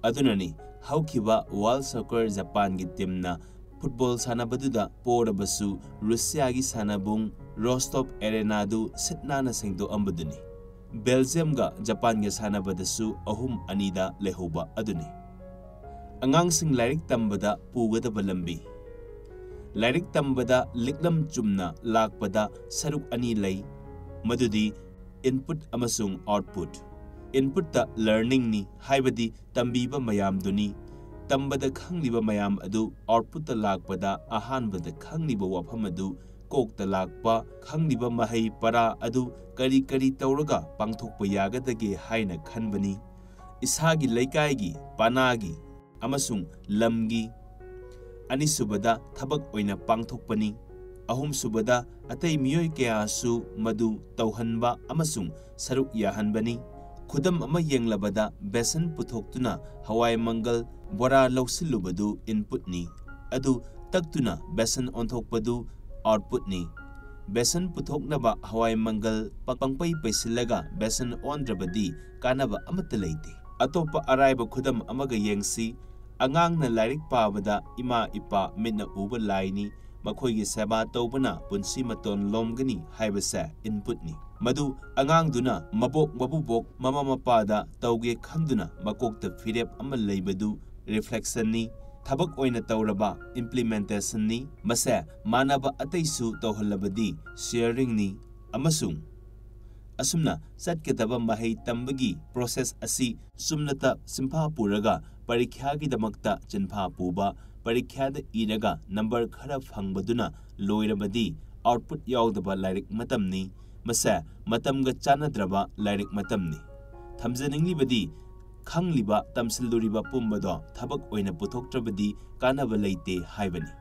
ꯑꯗꯨꯅꯅꯤ ꯍꯧꯈꯤꯕ World Soccer ꯖꯄꯥꯟꯒꯤ ꯇꯤꯝꯅ ꯐꯨꯠꯕꯣꯜ ꯁꯥꯟꯅꯕꯗꯨꯗ ꯄꯣꯔꯕꯁꯨ ꯔꯨꯁꯤꯌꯥꯒꯤ ꯁꯥꯟꯅꯕꯨꯡ ꯔꯣꯁꯇꯣꯞ ꯑꯦꯔꯦꯅꯥꯗꯨ ꯁꯤꯠ ꯅꯥꯟꯅ ꯁꯦꯡꯗꯣꯛꯑꯝꯕꯗꯨꯅꯤ꯫ ꯕꯦꯜꯖꯤꯌꯝꯒ ꯖꯄꯥꯟꯒ ꯁꯥꯟꯅꯕꯗꯁꯨ ꯑꯍꯨꯝ ꯑꯅꯤꯗ ꯂꯩꯍꯧꯕ ꯑꯗꯨꯅꯤ꯫ ꯑꯉꯥꯡꯁꯤꯡ ꯂꯥꯏꯔꯤꯛ ꯇꯝꯕꯗ ꯄꯨꯒꯗꯕ ꯂꯝꯕꯤ꯫ ꯂꯥꯏꯔꯤꯛ ꯇꯝꯕꯗ ꯂꯤꯛꯂꯝ ꯆꯨꯝꯅ ꯂꯥꯛꯄꯗ ꯁꯔꯨꯛ ꯑꯅꯤ ꯂꯩ, ꯃꯗꯨꯗꯤ input ꯑꯃꯁꯨꯡ output꯫ Inputꯇ learningꯅꯤ, ꯍꯥꯏꯕꯗꯤ ꯇꯝꯕꯤꯕ ꯃꯌꯥꯝꯗꯨꯅꯤ꯫ ꯇꯝꯕꯗ ꯈꯪꯂꯤꯕ ꯃꯌꯥꯝ ꯑꯗꯨ outputꯇ ꯂꯥꯛꯄꯗ ꯑꯍꯥꯟꯕꯗ ꯈꯪꯂꯤꯕ ꯋꯥꯐꯝ ꯑꯗꯨ ꯀꯣꯛꯇ ꯂꯥꯛꯄ, ꯈꯪꯂꯤꯕ ꯃꯍꯩ ꯄꯔꯥ ꯑꯗꯨ ꯀꯔꯤ ꯀꯔꯤ ꯇꯧꯔꯒ ꯄꯥꯡꯊꯣꯛꯄ ꯌꯥꯒꯗꯒꯦ ꯍꯥꯏꯅ ꯈꯟꯕꯅꯤ꯫ ꯏꯁꯥꯒꯤ ꯂꯩꯀꯥꯏꯒꯤ, ꯄꯅꯥꯒꯤ ꯑꯃꯁꯨꯡ ꯂꯝꯒꯤ꯫ ꯑꯅꯤꯁꯨꯕꯗ ꯊꯕꯛ ꯑꯣꯏꯅ ꯄꯥꯡꯊꯣꯛꯄꯅꯤ꯫ ꯑꯍꯨꯝꯁꯨꯕꯗ ꯑꯇꯩ ꯃꯤꯑꯣꯏ ꯀꯌꯥꯁꯨ ꯃꯗꯨ ꯇꯧꯍꯟꯕ ꯑꯃꯁꯨꯡ ꯁꯔꯨꯛ ꯌꯥꯍꯟꯕꯅꯤ꯫ ꯈꯨꯗꯝ ꯑꯃ ꯌꯦꯡꯂꯕꯗ, ꯕꯦꯁꯟ ꯄꯨꯊꯣꯛꯇꯨꯅ ꯍꯋꯥꯏ ꯃꯪꯒꯜ, ꯕꯣꯔꯥ ꯂꯧꯁꯤꯜꯂꯨꯕꯗꯨ inputꯅꯤ꯫ ꯑꯗꯨ ꯇꯛꯇꯨꯅ ꯕꯦꯁꯟ ꯑꯣꯟꯊꯣꯛꯄꯗꯨ outputꯅꯤ꯫ ꯕꯦꯁꯟ ꯄꯨꯊꯣꯛꯅꯕ ꯍꯋꯥꯏ ꯃꯪꯒꯜ ꯄ-, ꯄꯪꯄꯩ ꯄꯩꯁꯤꯜꯂꯒ ꯕꯦꯁꯟ ꯑꯣꯟꯗ꯭ꯔꯕꯗꯤ ꯀꯥꯟꯅꯕ ꯑꯃꯠꯇ ꯂꯩꯇꯦ꯫ ꯑꯇꯣꯞꯄ ꯑꯔꯥꯏꯕ ꯈꯨꯗꯝ ꯑꯃꯒ ꯌꯦꯡꯁꯤ꯫ ꯑꯉꯥꯡꯅ ꯂꯥꯏꯔꯤꯛ ꯄꯥꯕꯗ ꯏꯃꯥ ꯏꯄꯥ ꯃꯤꯠꯅ ꯎꯕ ꯂꯥꯏꯅꯤ, ꯃꯈꯣꯏꯒꯤ ꯁꯦꯕꯥ ꯇꯧꯕꯅ ꯄꯨꯟꯁꯤ ꯃꯇꯣꯟ ꯂꯣꯝꯒꯅꯤ ꯍꯥꯏꯕꯁꯦ inputꯅꯤ꯫ ꯃꯗꯨ ꯑꯉꯥꯡꯗꯨꯅ ꯃꯕꯣꯛ ꯃꯄꯨꯕꯣꯛ ꯃꯃꯥ ꯃꯄꯥꯗ ꯇꯧꯒꯦ ꯈꯟꯗꯨꯅ ꯃꯀꯣꯛꯇ ꯐꯤꯔꯦꯞ ꯑꯃ ꯂꯩꯕꯗꯨ reflectionꯅꯤ꯫ ꯊꯕꯛ ꯑꯣꯏꯅ ꯇꯧꯔꯕ implementationꯅꯤ꯫ ꯃꯁꯦ ꯃꯥꯟꯅꯕ ꯑꯇꯩꯁꯨ ꯇꯧꯍꯜꯂꯕꯗꯤ sharingꯅꯤ꯫ ꯑꯃꯁꯨꯡ ꯑꯁꯨꯝꯅ ꯆꯠꯀꯗꯕ ꯃꯍꯩ ꯇꯝꯕꯒꯤ process ꯑꯁꯤ ꯆꯨꯝꯅꯇ ꯁꯤꯟꯐꯥ ꯄꯨꯔꯒ ꯄꯔꯤꯈ꯭ꯌꯥꯒꯤꯗꯃꯛꯇ ꯆꯤꯟꯐꯥ ꯄꯨꯕ, ꯄꯔꯤꯈ꯭ꯌꯥꯗ ꯏꯔꯒ number ꯈꯔ ꯐꯪꯕꯗꯨꯅ ꯂꯣꯏꯔꯕꯗꯤ output ꯌꯥꯎꯗꯕ ꯂꯥꯏꯔꯤꯛ ꯃꯇꯝꯅꯤ꯫ ꯃꯁꯦ ꯃꯇꯝꯒ ꯆꯥꯟꯅꯗ꯭ꯔꯕ ꯂꯥꯏꯔꯤꯛ ꯃꯇꯝꯅꯤ꯫ ꯊꯝꯖꯅꯤꯡꯂꯤꯕꯗꯤ ꯈꯪꯂꯤꯕ, ꯇꯝꯁꯤꯜꯂꯨꯔꯤꯕ ꯄꯨꯝꯕꯗꯣ ꯊꯕꯛ ꯑꯣꯏꯅ ꯄꯨꯊꯣꯛꯇ꯭ꯔꯕꯗꯤ ꯀꯥꯟꯅꯕ ꯂꯩꯇꯦ ꯍꯥꯏꯕꯅꯤ꯫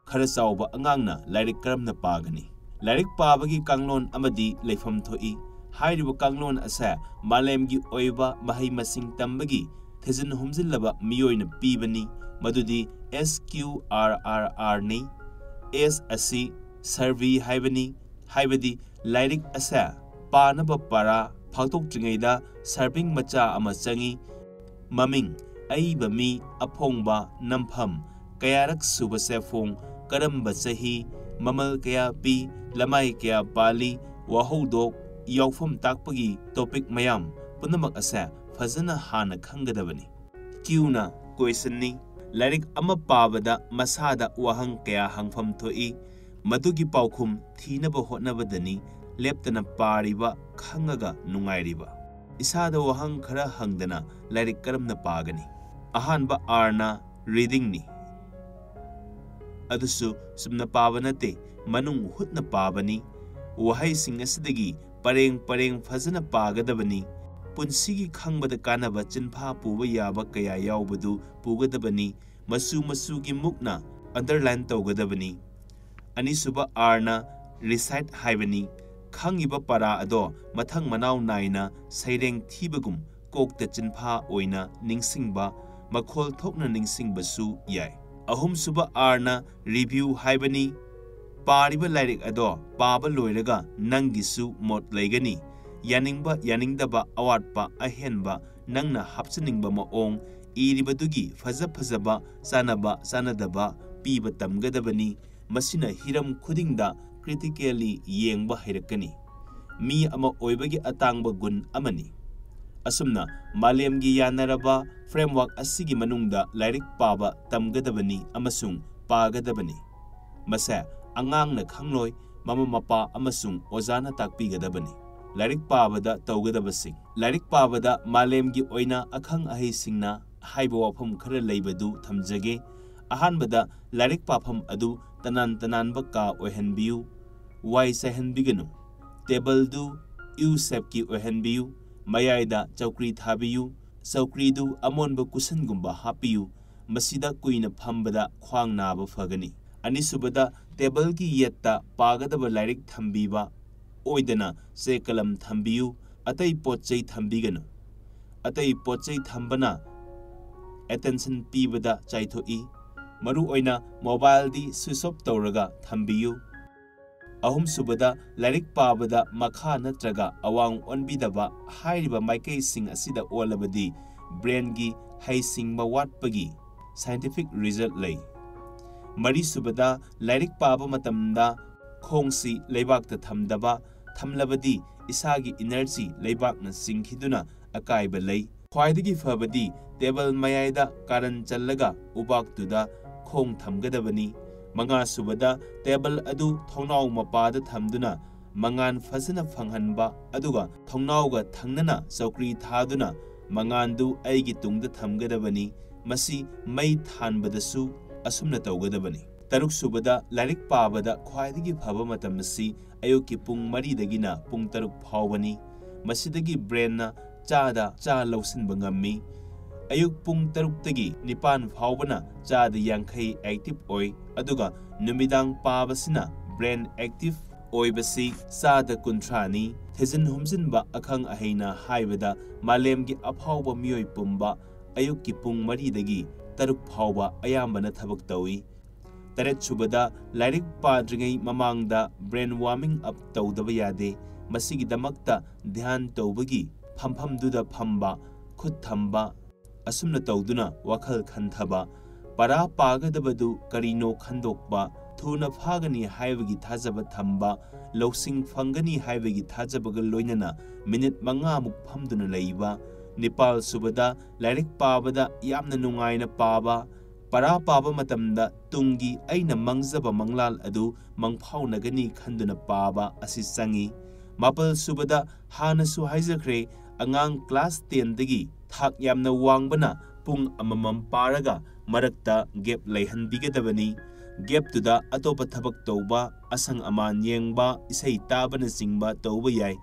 ꯈꯔ ꯆꯥꯎꯕ ꯑꯉꯥꯡꯅ ꯂꯥꯏꯔꯤꯛ ꯀꯔꯝꯅ ꯄꯥꯒꯅꯤ? ꯂꯥꯏꯔꯤꯛ ꯄꯥꯕꯒꯤ ꯀꯥꯡꯂꯣꯟ ꯑꯃꯗꯤ ꯂꯩꯐꯝ ꯊꯣꯛꯏ꯫ ꯍꯥꯏꯔꯤꯕ ꯀꯥꯡꯂꯣꯟ ꯑꯁꯦ ꯃꯥꯂꯦꯝꯒꯤ ꯑꯣꯏꯕ ꯃꯍꯩ ꯃꯁꯤꯡ ꯇꯝꯕꯒꯤ ꯊꯤꯖꯤꯟ ꯍꯨꯝꯖꯤꯜꯂꯕ ꯃꯤꯑꯣꯏꯅ ꯄꯤꯕꯅꯤ꯫ ꯃꯗꯨꯗꯤ S Q R R R ꯅꯤ꯫ S ꯑꯁꯤ survey ꯍꯥꯏꯕꯅꯤ, ꯍꯥꯏꯕꯗꯤ ꯂꯥꯏꯔꯤꯛ ꯑꯁꯦ ꯄꯥꯅꯕ ꯄꯥꯔꯥ ꯐꯥꯛꯇꯣꯛꯇ꯭ꯔꯤꯉꯩꯗ surveying ꯃꯆꯥ ꯑꯃ ꯆꯪꯏ꯫ ꯃꯃꯤꯡ, ꯑꯏꯕ ꯃꯤ, ꯑꯐꯣꯡꯕ, ꯅꯝꯐꯝ, ꯀꯌꯥꯔꯛ ꯁꯨꯕ ꯆꯦꯐꯣꯡ, ꯀꯔꯝꯕ ꯆꯍꯤ, ꯃꯃꯜ ꯀꯌꯥ ꯄꯤ, ꯂꯃꯥꯏ ꯀꯌꯥ ꯄꯥꯜꯂꯤ, ꯋꯥꯍꯧꯗꯣꯛ, ꯌꯥꯎꯐꯝ ꯇꯥꯛꯄꯒꯤ topic ꯃꯌꯥꯝ ꯄꯨꯝꯅꯃꯛ ꯑꯁꯦ ꯐꯖꯅ ꯍꯥꯟꯅ ꯈꯪꯒꯗꯕꯅꯤ꯫ Q ꯅ questionꯅꯤ꯫ ꯂꯥꯏꯔꯤꯛ ꯑꯃ ꯄꯥꯕꯗ ꯃꯁꯥꯗ ꯋꯥꯍꯪ ꯀꯌꯥ ꯍꯪꯐꯝ ꯊꯣꯛꯏ꯫ ꯃꯗꯨꯒꯤ ꯄꯥꯎꯈꯨꯝ ꯊꯤꯅꯕ ꯍꯣꯠꯅꯕꯗꯅꯤ ꯂꯦꯞꯇꯅ ꯄꯥꯔꯤꯕ ꯈꯪꯉꯒ ꯅꯨꯡꯉꯥꯏꯔꯤꯕ꯫ ꯏꯁꯥꯗ ꯋꯥꯍꯪ ꯈꯔ ꯍꯪꯗꯅ ꯂꯥꯏꯔꯤꯛ ꯀꯔꯝꯅ ꯄꯥꯒꯅꯤ? ꯑꯍꯥꯟꯕ R ꯅ reading ꯅꯤ꯫ ꯑꯗꯨꯁꯨ ꯆꯨꯝꯅ ꯄꯥꯕ ꯅꯠꯇꯦ, ꯃꯅꯨꯡ ꯍꯨꯠꯅ ꯄꯥꯕꯅꯤ꯫ ꯋꯥꯍꯩꯁꯤꯡ ꯑꯁꯤꯗꯒꯤ ꯄꯔꯦꯡ ꯄꯔꯦꯡ ꯐꯖꯅ ꯄꯥꯒꯗꯕꯅꯤ꯫ ꯄꯨꯟꯁꯤꯒꯤ ꯈꯪꯕꯗ ꯀꯥꯟꯅꯕ ꯆꯤꯟꯐꯥ ꯄꯨꯕ ꯌꯥꯕ ꯀꯌꯥ ꯌꯥꯎꯕꯗꯨ ꯄꯨꯒꯗꯕꯅꯤ꯫ ꯃꯆꯨ ꯃꯆꯨꯒꯤ ꯃꯨꯛꯅ underline ꯇꯧꯒꯗꯕꯅꯤ꯫ ꯑꯅꯤꯁꯨꯕ R ꯅ recite ꯍꯥꯏꯕꯅꯤ꯫ ꯈꯪꯉꯤꯕ ꯄꯔꯥ ꯑꯗꯣ ꯃꯊꯪ ꯃꯅꯥꯎ ꯅꯥꯏꯅ ꯁꯩꯔꯦꯡ ꯊꯤꯕꯒꯨꯝ ꯀꯣꯛꯇ ꯆꯤꯟꯐꯥ ꯑꯣꯏꯅ ꯅꯤꯡꯁꯤꯡꯕ, ꯃꯈꯣꯜ ꯊꯣꯛꯅ ꯅꯤꯡꯁꯤꯡꯕꯁꯨ ꯌꯥꯏ꯫ ꯑꯍꯨꯝꯁꯨꯕ R ꯅ review ꯍꯥꯏꯕꯅꯤ꯫ ꯄꯥꯔꯤꯕ ꯂꯥꯏꯔꯤꯛ ꯑꯗꯣ ꯄꯥꯕ ꯂꯣꯏꯔꯒ ꯅꯪꯒꯤꯁꯨ ꯃꯣꯠ ꯂꯩꯒꯅꯤ꯫ ꯌꯥꯅꯤꯡꯕ ꯌꯥꯅꯤꯡꯗꯕ, ꯑꯋꯥꯠꯄ ꯑꯍꯦꯟꯕ, ꯅꯪꯅ ꯍꯥꯞꯆꯅꯤꯡꯕ ꯃꯑꯣꯡ, ꯏꯔꯤꯕꯗꯨꯒꯤ ꯐꯖ ꯐꯖꯕ, ꯆꯥꯅꯕ ꯆꯥꯅꯗꯕ ꯄꯤꯕ ꯇꯝꯒꯗꯕꯅꯤ꯫ ꯃꯁꯤꯅ ꯍꯤꯔꯝ ꯈꯨꯗꯤꯡꯗ critically ꯌꯦꯡꯕ ꯍꯩꯔꯛꯀꯅꯤ꯫ ꯃꯤ ꯑꯃ ꯑꯣꯏꯕꯒꯤ ꯑꯇꯥꯡꯕ ꯒꯨꯟ ꯑꯃꯅꯤ꯫ ꯑꯁꯨꯝꯅ ꯃꯥꯂꯦꯝꯒꯤ ꯌꯥꯅꯔꯕ framework ꯑꯁꯤꯒꯤ ꯃꯅꯨꯡꯗ ꯂꯥꯏꯔꯤꯛ ꯄꯥꯕ ꯇꯝꯒꯗꯕꯅꯤ ꯑꯃꯁꯨꯡ ꯄꯥꯒꯗꯕꯅꯤ꯫ ꯃꯁꯦ ꯑꯉꯥꯡꯅ ꯈꯪꯂꯣꯏ, ꯃꯃꯥ ꯃꯄꯥ ꯑꯃꯁꯨꯡ ꯑꯣꯖꯥꯅ ꯇꯥꯛꯄꯤꯒꯗꯕꯅꯤ꯫ ꯂꯥꯏꯔꯤꯛ ꯄꯥꯕꯗ ꯇꯧꯒꯗꯕꯁꯤꯡ꯫ ꯂꯥꯏꯔꯤꯛ ꯄꯥꯕꯗ ꯃꯥꯂꯦꯝꯒꯤ ꯑꯣꯏꯅ ꯑꯈꯪ ꯑꯍꯩꯁꯤꯡꯅ ꯍꯥꯏꯕ ꯋꯥꯐꯝ ꯈꯔ ꯂꯩꯕꯗꯨ ꯊꯝꯖꯒꯦ꯫ ꯑꯍꯥꯟꯕꯗ, ꯂꯥꯏꯔꯤꯛ ꯄꯥꯐꯝ ꯑꯗꯨ ꯇꯅꯥꯟ ꯇꯅꯥꯟꯕ ꯀꯥ ꯑꯣꯏꯍꯟꯕꯤꯌꯨ꯫ ꯋꯥꯏ ꯆꯥꯏꯍꯟꯕꯤꯒꯅꯨ꯫ ꯇꯦꯕꯜꯗꯨ U shape ꯀꯤ ꯑꯣꯏꯍꯟꯕꯤꯌꯨ꯫ ꯃꯌꯥꯏꯗ ꯆꯧꯀ꯭ꯔꯤ ꯊꯥꯕꯤꯌꯨ꯫ ꯆꯧꯀ꯭ꯔꯤꯗꯨ ꯑꯃꯣꯟꯕ cushion ꯒꯨꯝꯕ ꯍꯥꯞꯄꯤꯌꯨ꯫ ꯃꯁꯤꯗ ꯀꯨꯏꯅ ꯐꯝꯕꯗ ꯈ꯭ꯋꯥꯡ ꯅꯥꯕ ꯐꯒꯅꯤ꯫ ꯑꯅꯤꯁꯨꯕꯗ, ꯇꯦꯕꯜꯒꯤ ꯌꯦꯠꯇ ꯄꯥꯒꯗꯕ ꯂꯥꯏꯔꯤꯛ ꯊꯝꯕꯤꯕ ꯑꯣꯏꯗꯅ ꯆꯦ ꯀꯂꯝ ꯊꯝꯕꯤꯌꯨ꯫ ꯑꯇꯩ ꯄꯣꯠ ꯆꯩ ꯊꯝꯕꯤꯒꯅꯨ꯫ ꯑꯇꯩ ꯄꯣꯠ ꯆꯩ ꯊꯝꯕꯅ attention ꯄꯤꯕꯗ ꯆꯥꯏꯊꯣꯛꯏ꯫ ꯃꯔꯨꯑꯣꯏꯅ mobile ꯗꯤ switch off ꯇꯧꯔꯒ ꯊꯝꯕꯤꯌꯨ꯫ ꯑꯍꯨꯝꯁꯨꯕꯗ, ꯂꯥꯏꯔꯤꯛ ꯄꯥꯕꯗ ꯃꯈꯥ ꯅꯠꯇ꯭ꯔꯒ ꯑꯋꯥꯡ ꯑꯣꯟꯕꯤꯗꯕ ꯍꯥꯏꯔꯤꯕ ꯃꯥꯏꯀꯩꯁꯤꯡ ꯑꯁꯤꯗ ꯑꯣꯜꯂꯕꯗꯤ brain ꯒꯤ ꯍꯩꯁꯤꯡꯕ ꯋꯥꯠꯄꯒꯤ scientific result ꯂꯩ꯫ ꯃꯔꯤꯁꯨꯕꯗ, ꯂꯥꯏꯔꯤꯛ ꯄꯥꯕ ꯃꯇꯝꯗ ꯈꯣꯡꯁꯤ ꯂꯩꯕꯥꯛꯇ ꯊꯝꯗꯕ, ꯊꯝꯂꯕꯗꯤ ꯏꯁꯥꯒꯤ energy ꯂꯩꯕꯥꯛꯅ ꯆꯤꯡꯈꯤꯗꯨꯅ ꯑꯀꯥꯏꯕ ꯂꯩ꯫ ꯈ꯭ꯋꯥꯏꯗꯒꯤ ꯐꯕꯗꯤ ꯇꯦꯕꯜ ꯃꯌꯥꯏꯗ ꯀꯥꯔꯟ ꯆꯜꯂꯒ ꯎꯕꯥꯛꯇꯨꯗ ꯈꯣꯡ ꯊꯝꯒꯗꯕꯅꯤ꯫ ꯃꯉꯥꯁꯨꯕꯗ, ꯇꯦꯕꯜ ꯑꯗꯨ ꯊꯣꯡꯅꯥꯎ ꯃꯄꯥꯗ ꯊꯝꯗꯨꯅ ꯃꯉꯥꯟ ꯐꯖꯅ ꯐꯪꯍꯟꯕ, ꯑꯗꯨꯒ ꯊꯣꯡꯅꯥꯎꯒ ꯊꯪꯅꯅ ꯆꯧꯀ꯭ꯔꯤ ꯊꯥꯗꯨꯅ ꯃꯉꯥꯟꯗꯨ ꯑꯩꯒꯤ ꯇꯨꯡꯗ ꯊꯝꯒꯗꯕꯅꯤ꯫ ꯃꯁꯤ ꯃꯩ ꯊꯥꯟꯕꯗꯁꯨ ꯑꯁꯨꯝꯅ ꯇꯧꯒꯗꯕꯅꯤ꯫ ꯇꯔꯨꯛꯁꯨꯕꯗ, ꯂꯥꯏꯔꯤꯛ ꯄꯥꯕꯗ ꯈ꯭ꯋꯥꯏꯗꯒꯤ ꯐꯕ ꯃꯇꯝ ꯑꯁꯤ ꯑꯌꯨꯛꯀꯤ ꯄꯨꯡ ꯃꯔꯤꯗꯒꯤꯅ ꯄꯨꯡ ꯇꯔꯨꯛ ꯐꯥꯎꯕꯅꯤ꯫ ꯃꯁꯤꯗꯒꯤ ꯕ꯭ꯔꯦꯟꯅ ꯆꯥꯗ ꯆꯥ ꯂꯧꯁꯤꯟꯕ ꯉꯝꯃꯤ꯫ ꯑꯌꯨꯛ ꯄꯨꯡ ꯇꯔꯨꯛꯇꯒꯤ ꯅꯤꯄꯥꯟ ꯐꯥꯎꯕꯅ ꯆꯥꯗ ꯌꯥꯡꯈꯩ ꯑꯦꯛꯇꯤꯚ ꯑꯣꯏ, ꯑꯗꯨꯒ ꯅꯨꯃꯤꯗꯥꯡ ꯄꯥꯕꯁꯤꯅ ꯕ꯭ꯔꯦꯟ ꯑꯦꯛꯇꯤꯚ ꯑꯣꯏꯕꯁꯤ ꯆꯥꯗ ꯀꯨꯟꯊ꯭ꯔꯥꯅꯤ꯫ ꯊꯤꯖꯤꯟ ꯍꯨꯝꯖꯤꯟꯕ ꯑꯈꯪ ꯑꯍꯩꯅ ꯍꯥꯏꯕꯗ, ꯃꯥꯂꯦꯝꯒꯤ ꯑꯐꯥꯎꯕ ꯃꯤꯑꯣꯏ ꯄꯨꯝꯕ ꯑꯌꯨꯛꯀꯤ ꯄꯨꯡ ꯃꯔꯤꯗꯒꯤ ꯇꯔꯨꯛ ꯐꯥꯎꯕ ꯑꯌꯥꯝꯕꯅ ꯊꯕꯛ ꯇꯧꯏ꯫ ꯇꯔꯦꯠꯁꯨꯕꯗ, ꯂꯥꯏꯔꯤꯛ ꯄꯥꯗ꯭ꯔꯤꯉꯩ ꯃꯃꯥꯡꯗ ꯕ꯭ꯔꯦꯟ ꯋꯥꯔꯃꯤꯡ ꯑꯞ ꯇꯧꯗꯕ ꯌꯥꯗꯦ꯫ ꯃꯁꯤꯒꯤꯗꯃꯛꯇ ꯙ꯭ꯌꯥꯟ ꯇꯧꯕꯒꯤ ꯐꯝꯐꯝꯗꯨꯗ ꯐꯝꯕ, ꯈꯨꯠ ꯊꯝꯕ, ꯑꯁꯨꯝꯅ ꯇꯧꯗꯨꯅ ꯋꯥꯈꯜ ꯈꯟꯊꯕ, ꯄꯔꯥ ꯄꯥꯒꯗꯕꯗꯨ ꯀꯔꯤꯅꯣ ꯈꯟꯗꯣꯛꯄ, ꯊꯨꯅ ꯐꯥꯒꯅꯤ ꯍꯥꯏꯕꯒꯤ ꯊꯥꯖꯕ ꯊꯝꯕ, ꯂꯧꯁꯤꯡ ꯐꯪꯒꯅꯤ ꯍꯥꯏꯕꯒꯤ ꯊꯥꯖꯕꯒ ꯂꯣꯏꯅꯅ ꯃꯤꯅꯤꯠ ꯃꯉꯥꯃꯨꯛ ꯐꯝꯗꯨꯅ ꯂꯩꯕ꯫ ꯅꯤꯄꯥꯜꯁꯨꯕꯗ, ꯂꯥꯏꯔꯤꯛ ꯄꯥꯕꯗ ꯌꯥꯝꯅ ꯅꯨꯡꯉꯥꯏꯅ ꯄꯥꯕ, ꯄꯔꯥ ꯄꯥꯕ ꯃꯇꯝꯗ ꯇꯨꯡꯒꯤ ꯑꯩꯅ ꯃꯪꯖꯕ ꯃꯪꯂꯥꯟ ꯑꯗꯨ ꯃꯪꯐꯥꯎꯅꯒꯅꯤ ꯈꯟꯗꯨꯅ ꯄꯥꯕ ꯑꯁꯤ ꯆꯪꯏ꯫ ꯃꯥꯄꯜꯁꯨꯕꯗ, ꯍꯥꯟꯅꯁꯨ ꯍꯥꯏꯖꯈ꯭ꯔꯦ, ꯑꯉꯥꯡ ꯀ꯭ꯂꯥꯁ ꯇꯦꯟꯗꯒꯤ ꯊꯥꯛ ꯌꯥꯝꯅ ꯋꯥꯡꯕꯅ ꯄꯨꯡ ꯑꯃꯃꯝ ꯄꯥꯔꯒ ꯃꯔꯛꯇ ꯒꯦꯞ ꯂꯩꯍꯟꯕꯤꯒꯗꯕꯅꯤ꯫ ꯒꯦꯞꯇꯨꯗ ꯑꯇꯣꯞꯄ ꯊꯕꯛ ꯇꯧꯕ, ꯑꯁꯪ ꯑꯃꯥꯟ ꯌꯦꯡꯕ, ꯏꯁꯩ ꯇꯥꯕꯅꯆꯤꯡꯕ ꯇꯧꯕ ꯌꯥꯏ꯫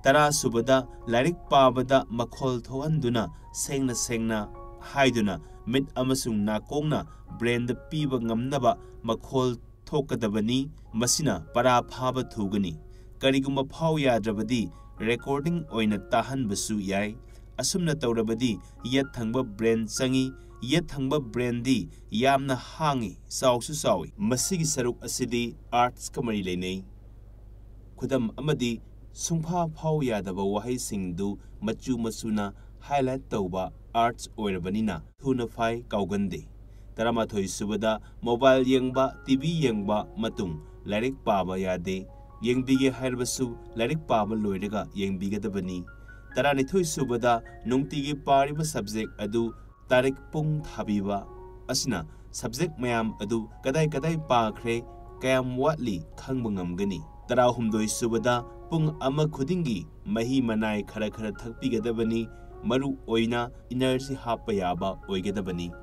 ꯇꯔꯥꯁꯨꯕꯗ, ꯂꯥꯏꯔꯤꯛ ꯄꯥꯕꯗ ꯃꯈꯣꯜ ꯊꯣꯛꯍꯟꯗꯨꯅ ꯁꯦꯡꯅ ꯁꯦꯡꯅ ꯍꯥꯏꯗꯨꯅ ꯃꯤꯠ ꯑꯃꯁꯨꯡ ꯅꯥꯀꯣꯡꯅ ꯕ꯭ꯔꯦꯟꯗ ꯄꯤꯕ ꯉꯝꯅꯕ ꯃꯈꯣꯜ ꯊꯣꯛꯀꯗꯕꯅꯤ꯫ ꯃꯁꯤꯅ ꯄꯔꯥ ꯐꯥꯕ ꯊꯨꯒꯅꯤ꯫ ꯀꯔꯤꯒꯨꯝꯕ ꯐꯥꯎ ꯌꯥꯗ꯭ꯔꯕꯗꯤ ꯔꯦꯀꯣꯔꯗꯤꯡ ꯑꯣꯏꯅ ꯇꯥꯍꯟꯕꯁꯨ ꯌꯥꯏ꯫ ꯑꯁꯨꯝꯅ ꯇꯧꯔꯕꯗꯤ ꯌꯦꯠ ꯊꯪꯕ ꯕ꯭ꯔꯦꯟ ꯆꯪꯏ꯫ ꯌꯦꯠ ꯊꯪꯕ ꯕ꯭ꯔꯦꯟꯗꯤ ꯌꯥꯝꯅ ꯍꯥꯡꯏ, ꯆꯥꯎꯁꯨ ꯆꯥꯎꯏ꯫ ꯃꯁꯤꯒꯤ ꯁꯔꯨꯛ ꯑꯁꯤꯗꯤ ꯑꯥꯔꯠꯁꯀ ꯃꯔꯤ ꯂꯩꯅꯩ꯫ ꯈꯨꯗꯝ ꯑꯃꯗꯤ ꯁꯨꯡꯐꯥ ꯐꯥꯎ ꯌꯥꯗꯕ ꯋꯥꯍꯩꯁꯤꯡꯗꯨ ꯃꯆꯨ ꯃꯆꯨꯅ ꯍꯥꯏꯂꯥꯏꯠ ꯇꯧꯕ ꯑꯥꯔꯠꯁ ꯑꯣꯏꯔꯕꯅꯤꯅ ꯊꯨꯅ ꯐꯥꯏ, ꯀꯥꯎꯒꯟꯗꯦ꯫ ꯇꯔꯥꯃꯥꯊꯣꯏ ꯁꯨꯕꯗ, ꯃꯣꯕꯥꯏꯜ ꯌꯦꯡꯕ, ꯇꯤ ꯚꯤ ꯌꯦꯡꯕ ꯃꯇꯨꯡ ꯂꯥꯏꯔꯤꯛ ꯄꯥꯕ ꯌꯥꯗꯦ꯫ ꯌꯦꯡꯕꯤꯒꯦ ꯍꯥꯏꯔꯕꯁꯨ ꯂꯥꯏꯔꯤꯛ ꯄꯥꯕ ꯂꯣꯏꯔꯒ ꯌꯦꯡꯕꯤꯒꯗꯕꯅꯤ꯫ ꯇꯔꯥꯅꯤꯊꯣꯏ ꯁꯨꯕꯗ ꯅꯨꯡꯇꯤꯒꯤ ꯄꯥꯔꯤꯕ subject ꯑꯗꯨ ꯇꯥꯔꯤꯛ ꯄꯨꯡ ꯊꯥꯕꯤꯕ ꯑꯁꯤꯅ subject ꯃꯌꯥꯝ ꯑꯗꯨ ꯀꯗꯥꯏ ꯀꯗꯥꯏ ꯄꯥꯈ꯭ꯔꯦ, ꯀꯌꯥꯝ ꯋꯥꯠꯂꯤ ꯈꯪꯕ ꯉꯝꯒꯅꯤ꯫ ꯇꯔꯥꯍꯨꯝꯗꯣꯏ ꯁꯨꯕꯗ ꯄꯨꯡ ꯑꯃ ꯈꯨꯗꯤꯡꯒꯤ ꯃꯍꯤ ꯃꯅꯥꯏ ꯈꯔ ꯈꯔ ꯊꯛꯄꯤꯒꯗꯕꯅꯤ, ꯃꯔꯨ ꯑꯣꯏꯅ energy ꯍꯥꯞꯄ ꯌꯥꯕ ꯑꯣꯏꯒꯗꯕꯅꯤ꯫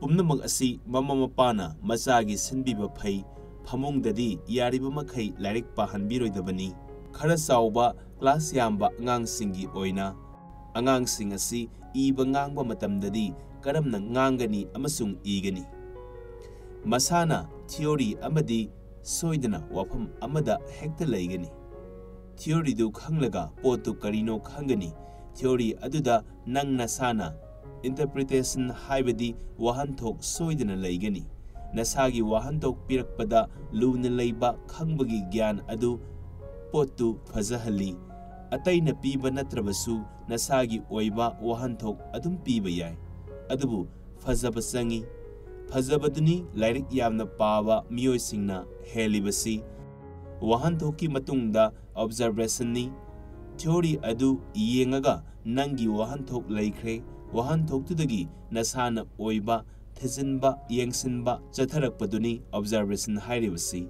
ꯄꯨꯝꯅꯃꯛ ꯑꯁꯤ ꯃꯃꯥ ꯃꯄꯥꯅ ꯃꯆꯥꯒꯤ ꯁꯤꯟꯕꯤꯕ ꯐꯩ꯫ ꯐꯃꯨꯡꯗꯗꯤ ꯌꯥꯔꯤꯕ ꯃꯈꯩ ꯂꯥꯏꯔꯤꯛ ꯄꯥꯍꯟꯕꯤꯔꯣꯏꯗꯕꯅꯤ꯫ ꯈꯔ ꯆꯥꯎꯕ class ꯌꯥꯝꯕ ꯑꯉꯥꯡꯁꯤꯡꯒꯤ ꯑꯣꯏꯅ ꯑꯉꯥꯡꯁꯤꯡ ꯑꯁꯤ ꯏꯕ ꯉꯥꯡꯕ ꯃꯇꯝꯗꯗꯤ ꯀꯔꯝꯅ ꯉꯥꯡꯒꯅꯤ ꯑꯃꯁꯨꯡ ꯏꯒꯅꯤ? ꯃꯁꯥꯅ theory ꯑꯃꯗꯤ ꯁꯣꯏꯗꯅ ꯋꯥꯐꯝ ꯑꯃꯗ ꯍꯦꯛꯇ ꯂꯩꯒꯅꯤ꯫ Theoryꯗꯨ ꯈꯪꯂꯒ ꯄꯣꯠꯇꯨ ꯀꯔꯤꯅꯣ ꯈꯪꯒꯅꯤ꯫ Theory ꯑꯗꯨꯗ ꯅꯪ ꯅꯁꯥꯅ interpretation ꯍꯥꯏꯕꯗꯤ ꯋꯥꯍꯟꯊꯣꯛ ꯁꯣꯏꯗꯅ ꯂꯩꯒꯅꯤ꯫ ꯅꯁꯥꯒꯤ ꯋꯥꯍꯟꯊꯣꯛ ꯄꯤꯔꯛꯄꯗ ꯂꯨꯅ ꯂꯩꯕ ꯈꯪꯕꯒꯤ ꯒ꯭ꯌꯥꯟ ꯑꯗꯨ ꯄꯣꯠꯇꯨ ꯐꯖꯍꯜꯂꯤ꯫ ꯑꯇꯩꯅ ꯄꯤꯕ ꯅꯠꯇ꯭ꯔꯕꯁꯨ ꯅꯁꯥꯒꯤ ꯑꯣꯏꯕ ꯋꯥꯍꯟꯊꯣꯛ ꯑꯗꯨꯝ ꯄꯤꯕ ꯌꯥꯏ꯫ ꯑꯗꯨꯕꯨ ꯐꯖꯕ ꯆꯪꯏ꯫ ꯐꯖꯕꯗꯨꯅꯤ ꯂꯥꯏꯔꯤꯛ ꯌꯥꯝꯅ ꯄꯥꯕ ꯃꯤꯑꯣꯏꯁꯤꯡꯅ ꯍꯦꯜꯂꯤꯕꯁꯤ꯫ ꯋꯥꯍꯟꯊꯣꯛꯀꯤ ꯃꯇꯨꯡꯗ observationꯅꯤ꯫ Theory ꯑꯗꯨ ꯌꯦꯡꯉꯒ ꯅꯪꯒꯤ ꯋꯥꯍꯟꯊꯣꯛ ꯂꯩꯈ꯭ꯔꯦ꯫ ꯋꯥꯍꯟꯊꯣꯛꯇꯨꯗꯒꯤ ꯅꯁꯥꯅ ꯑꯣꯏꯕ ꯊꯤꯖꯤꯟꯕ, ꯌꯦꯡꯁꯤꯟꯕ ꯆꯠꯊꯔꯛꯄꯗꯨꯅꯤ observation ꯍꯥꯏꯔꯤꯕꯁꯤ꯫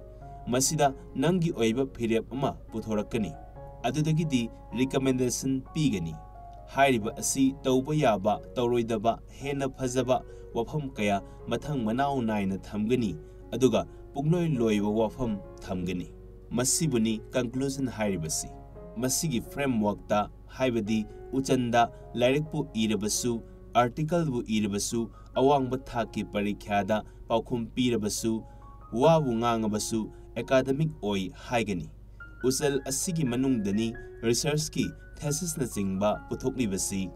ꯃꯁꯤꯗ ꯅꯪꯒꯤ ꯑꯣꯏꯕ ꯐꯤꯔꯦꯞ ꯑꯃ ꯄꯨꯊꯣꯔꯛꯀꯅꯤ꯫ ꯑꯗꯨꯗꯒꯤꯗꯤ recommendation ꯄꯤꯒꯅꯤ꯫ ꯍꯥꯏꯔꯤꯕ ꯑꯁꯤ ꯇꯧꯕ ꯌꯥꯕ, ꯇꯧꯔꯣꯏꯗꯕ, ꯍꯦꯟꯅ ꯐꯖꯕ ꯋꯥꯐꯝ ꯀꯌꯥ ꯃꯊꯪ ꯃꯅꯥꯎ ꯅꯥꯏꯅ ꯊꯝꯒꯅꯤ, ꯑꯗꯨꯒ ꯄꯨꯡꯂꯣꯏ ꯂꯣꯏꯕ ꯋꯥꯐꯝ ꯊꯝꯒꯅꯤ꯫ ꯃꯁꯤꯕꯨꯅꯤ conclusion ꯍꯥꯏꯔꯤꯕꯁꯤ꯫ ꯃꯁꯤꯒꯤ frameworkꯇ, ꯍꯥꯏꯕꯗꯤ ꯎꯆꯟꯗ ꯂꯥꯏꯔꯤꯛꯄꯨ ꯏꯔꯕꯁꯨ, articleꯕꯨ ꯏꯔꯕꯁꯨ, ꯑꯋꯥꯡꯕ ꯊꯥꯛꯀꯤ ꯄꯔꯤꯈ꯭ꯌꯥꯗ ꯄꯥꯎꯈꯨꯝ ꯄꯤꯔꯕꯁꯨ, ꯋꯥꯕꯨ ꯉꯥꯡꯉꯕꯁꯨ academic ꯑꯣꯏ ꯍꯥꯏꯒꯅꯤ꯫ ꯎꯆꯜ ꯑꯁꯤꯒꯤ ꯃꯅꯨꯡꯗꯅꯤ researchꯀꯤ thesisꯅꯆꯤꯡꯕ ꯄꯨꯊꯣꯛꯂꯤꯕꯁꯤ꯫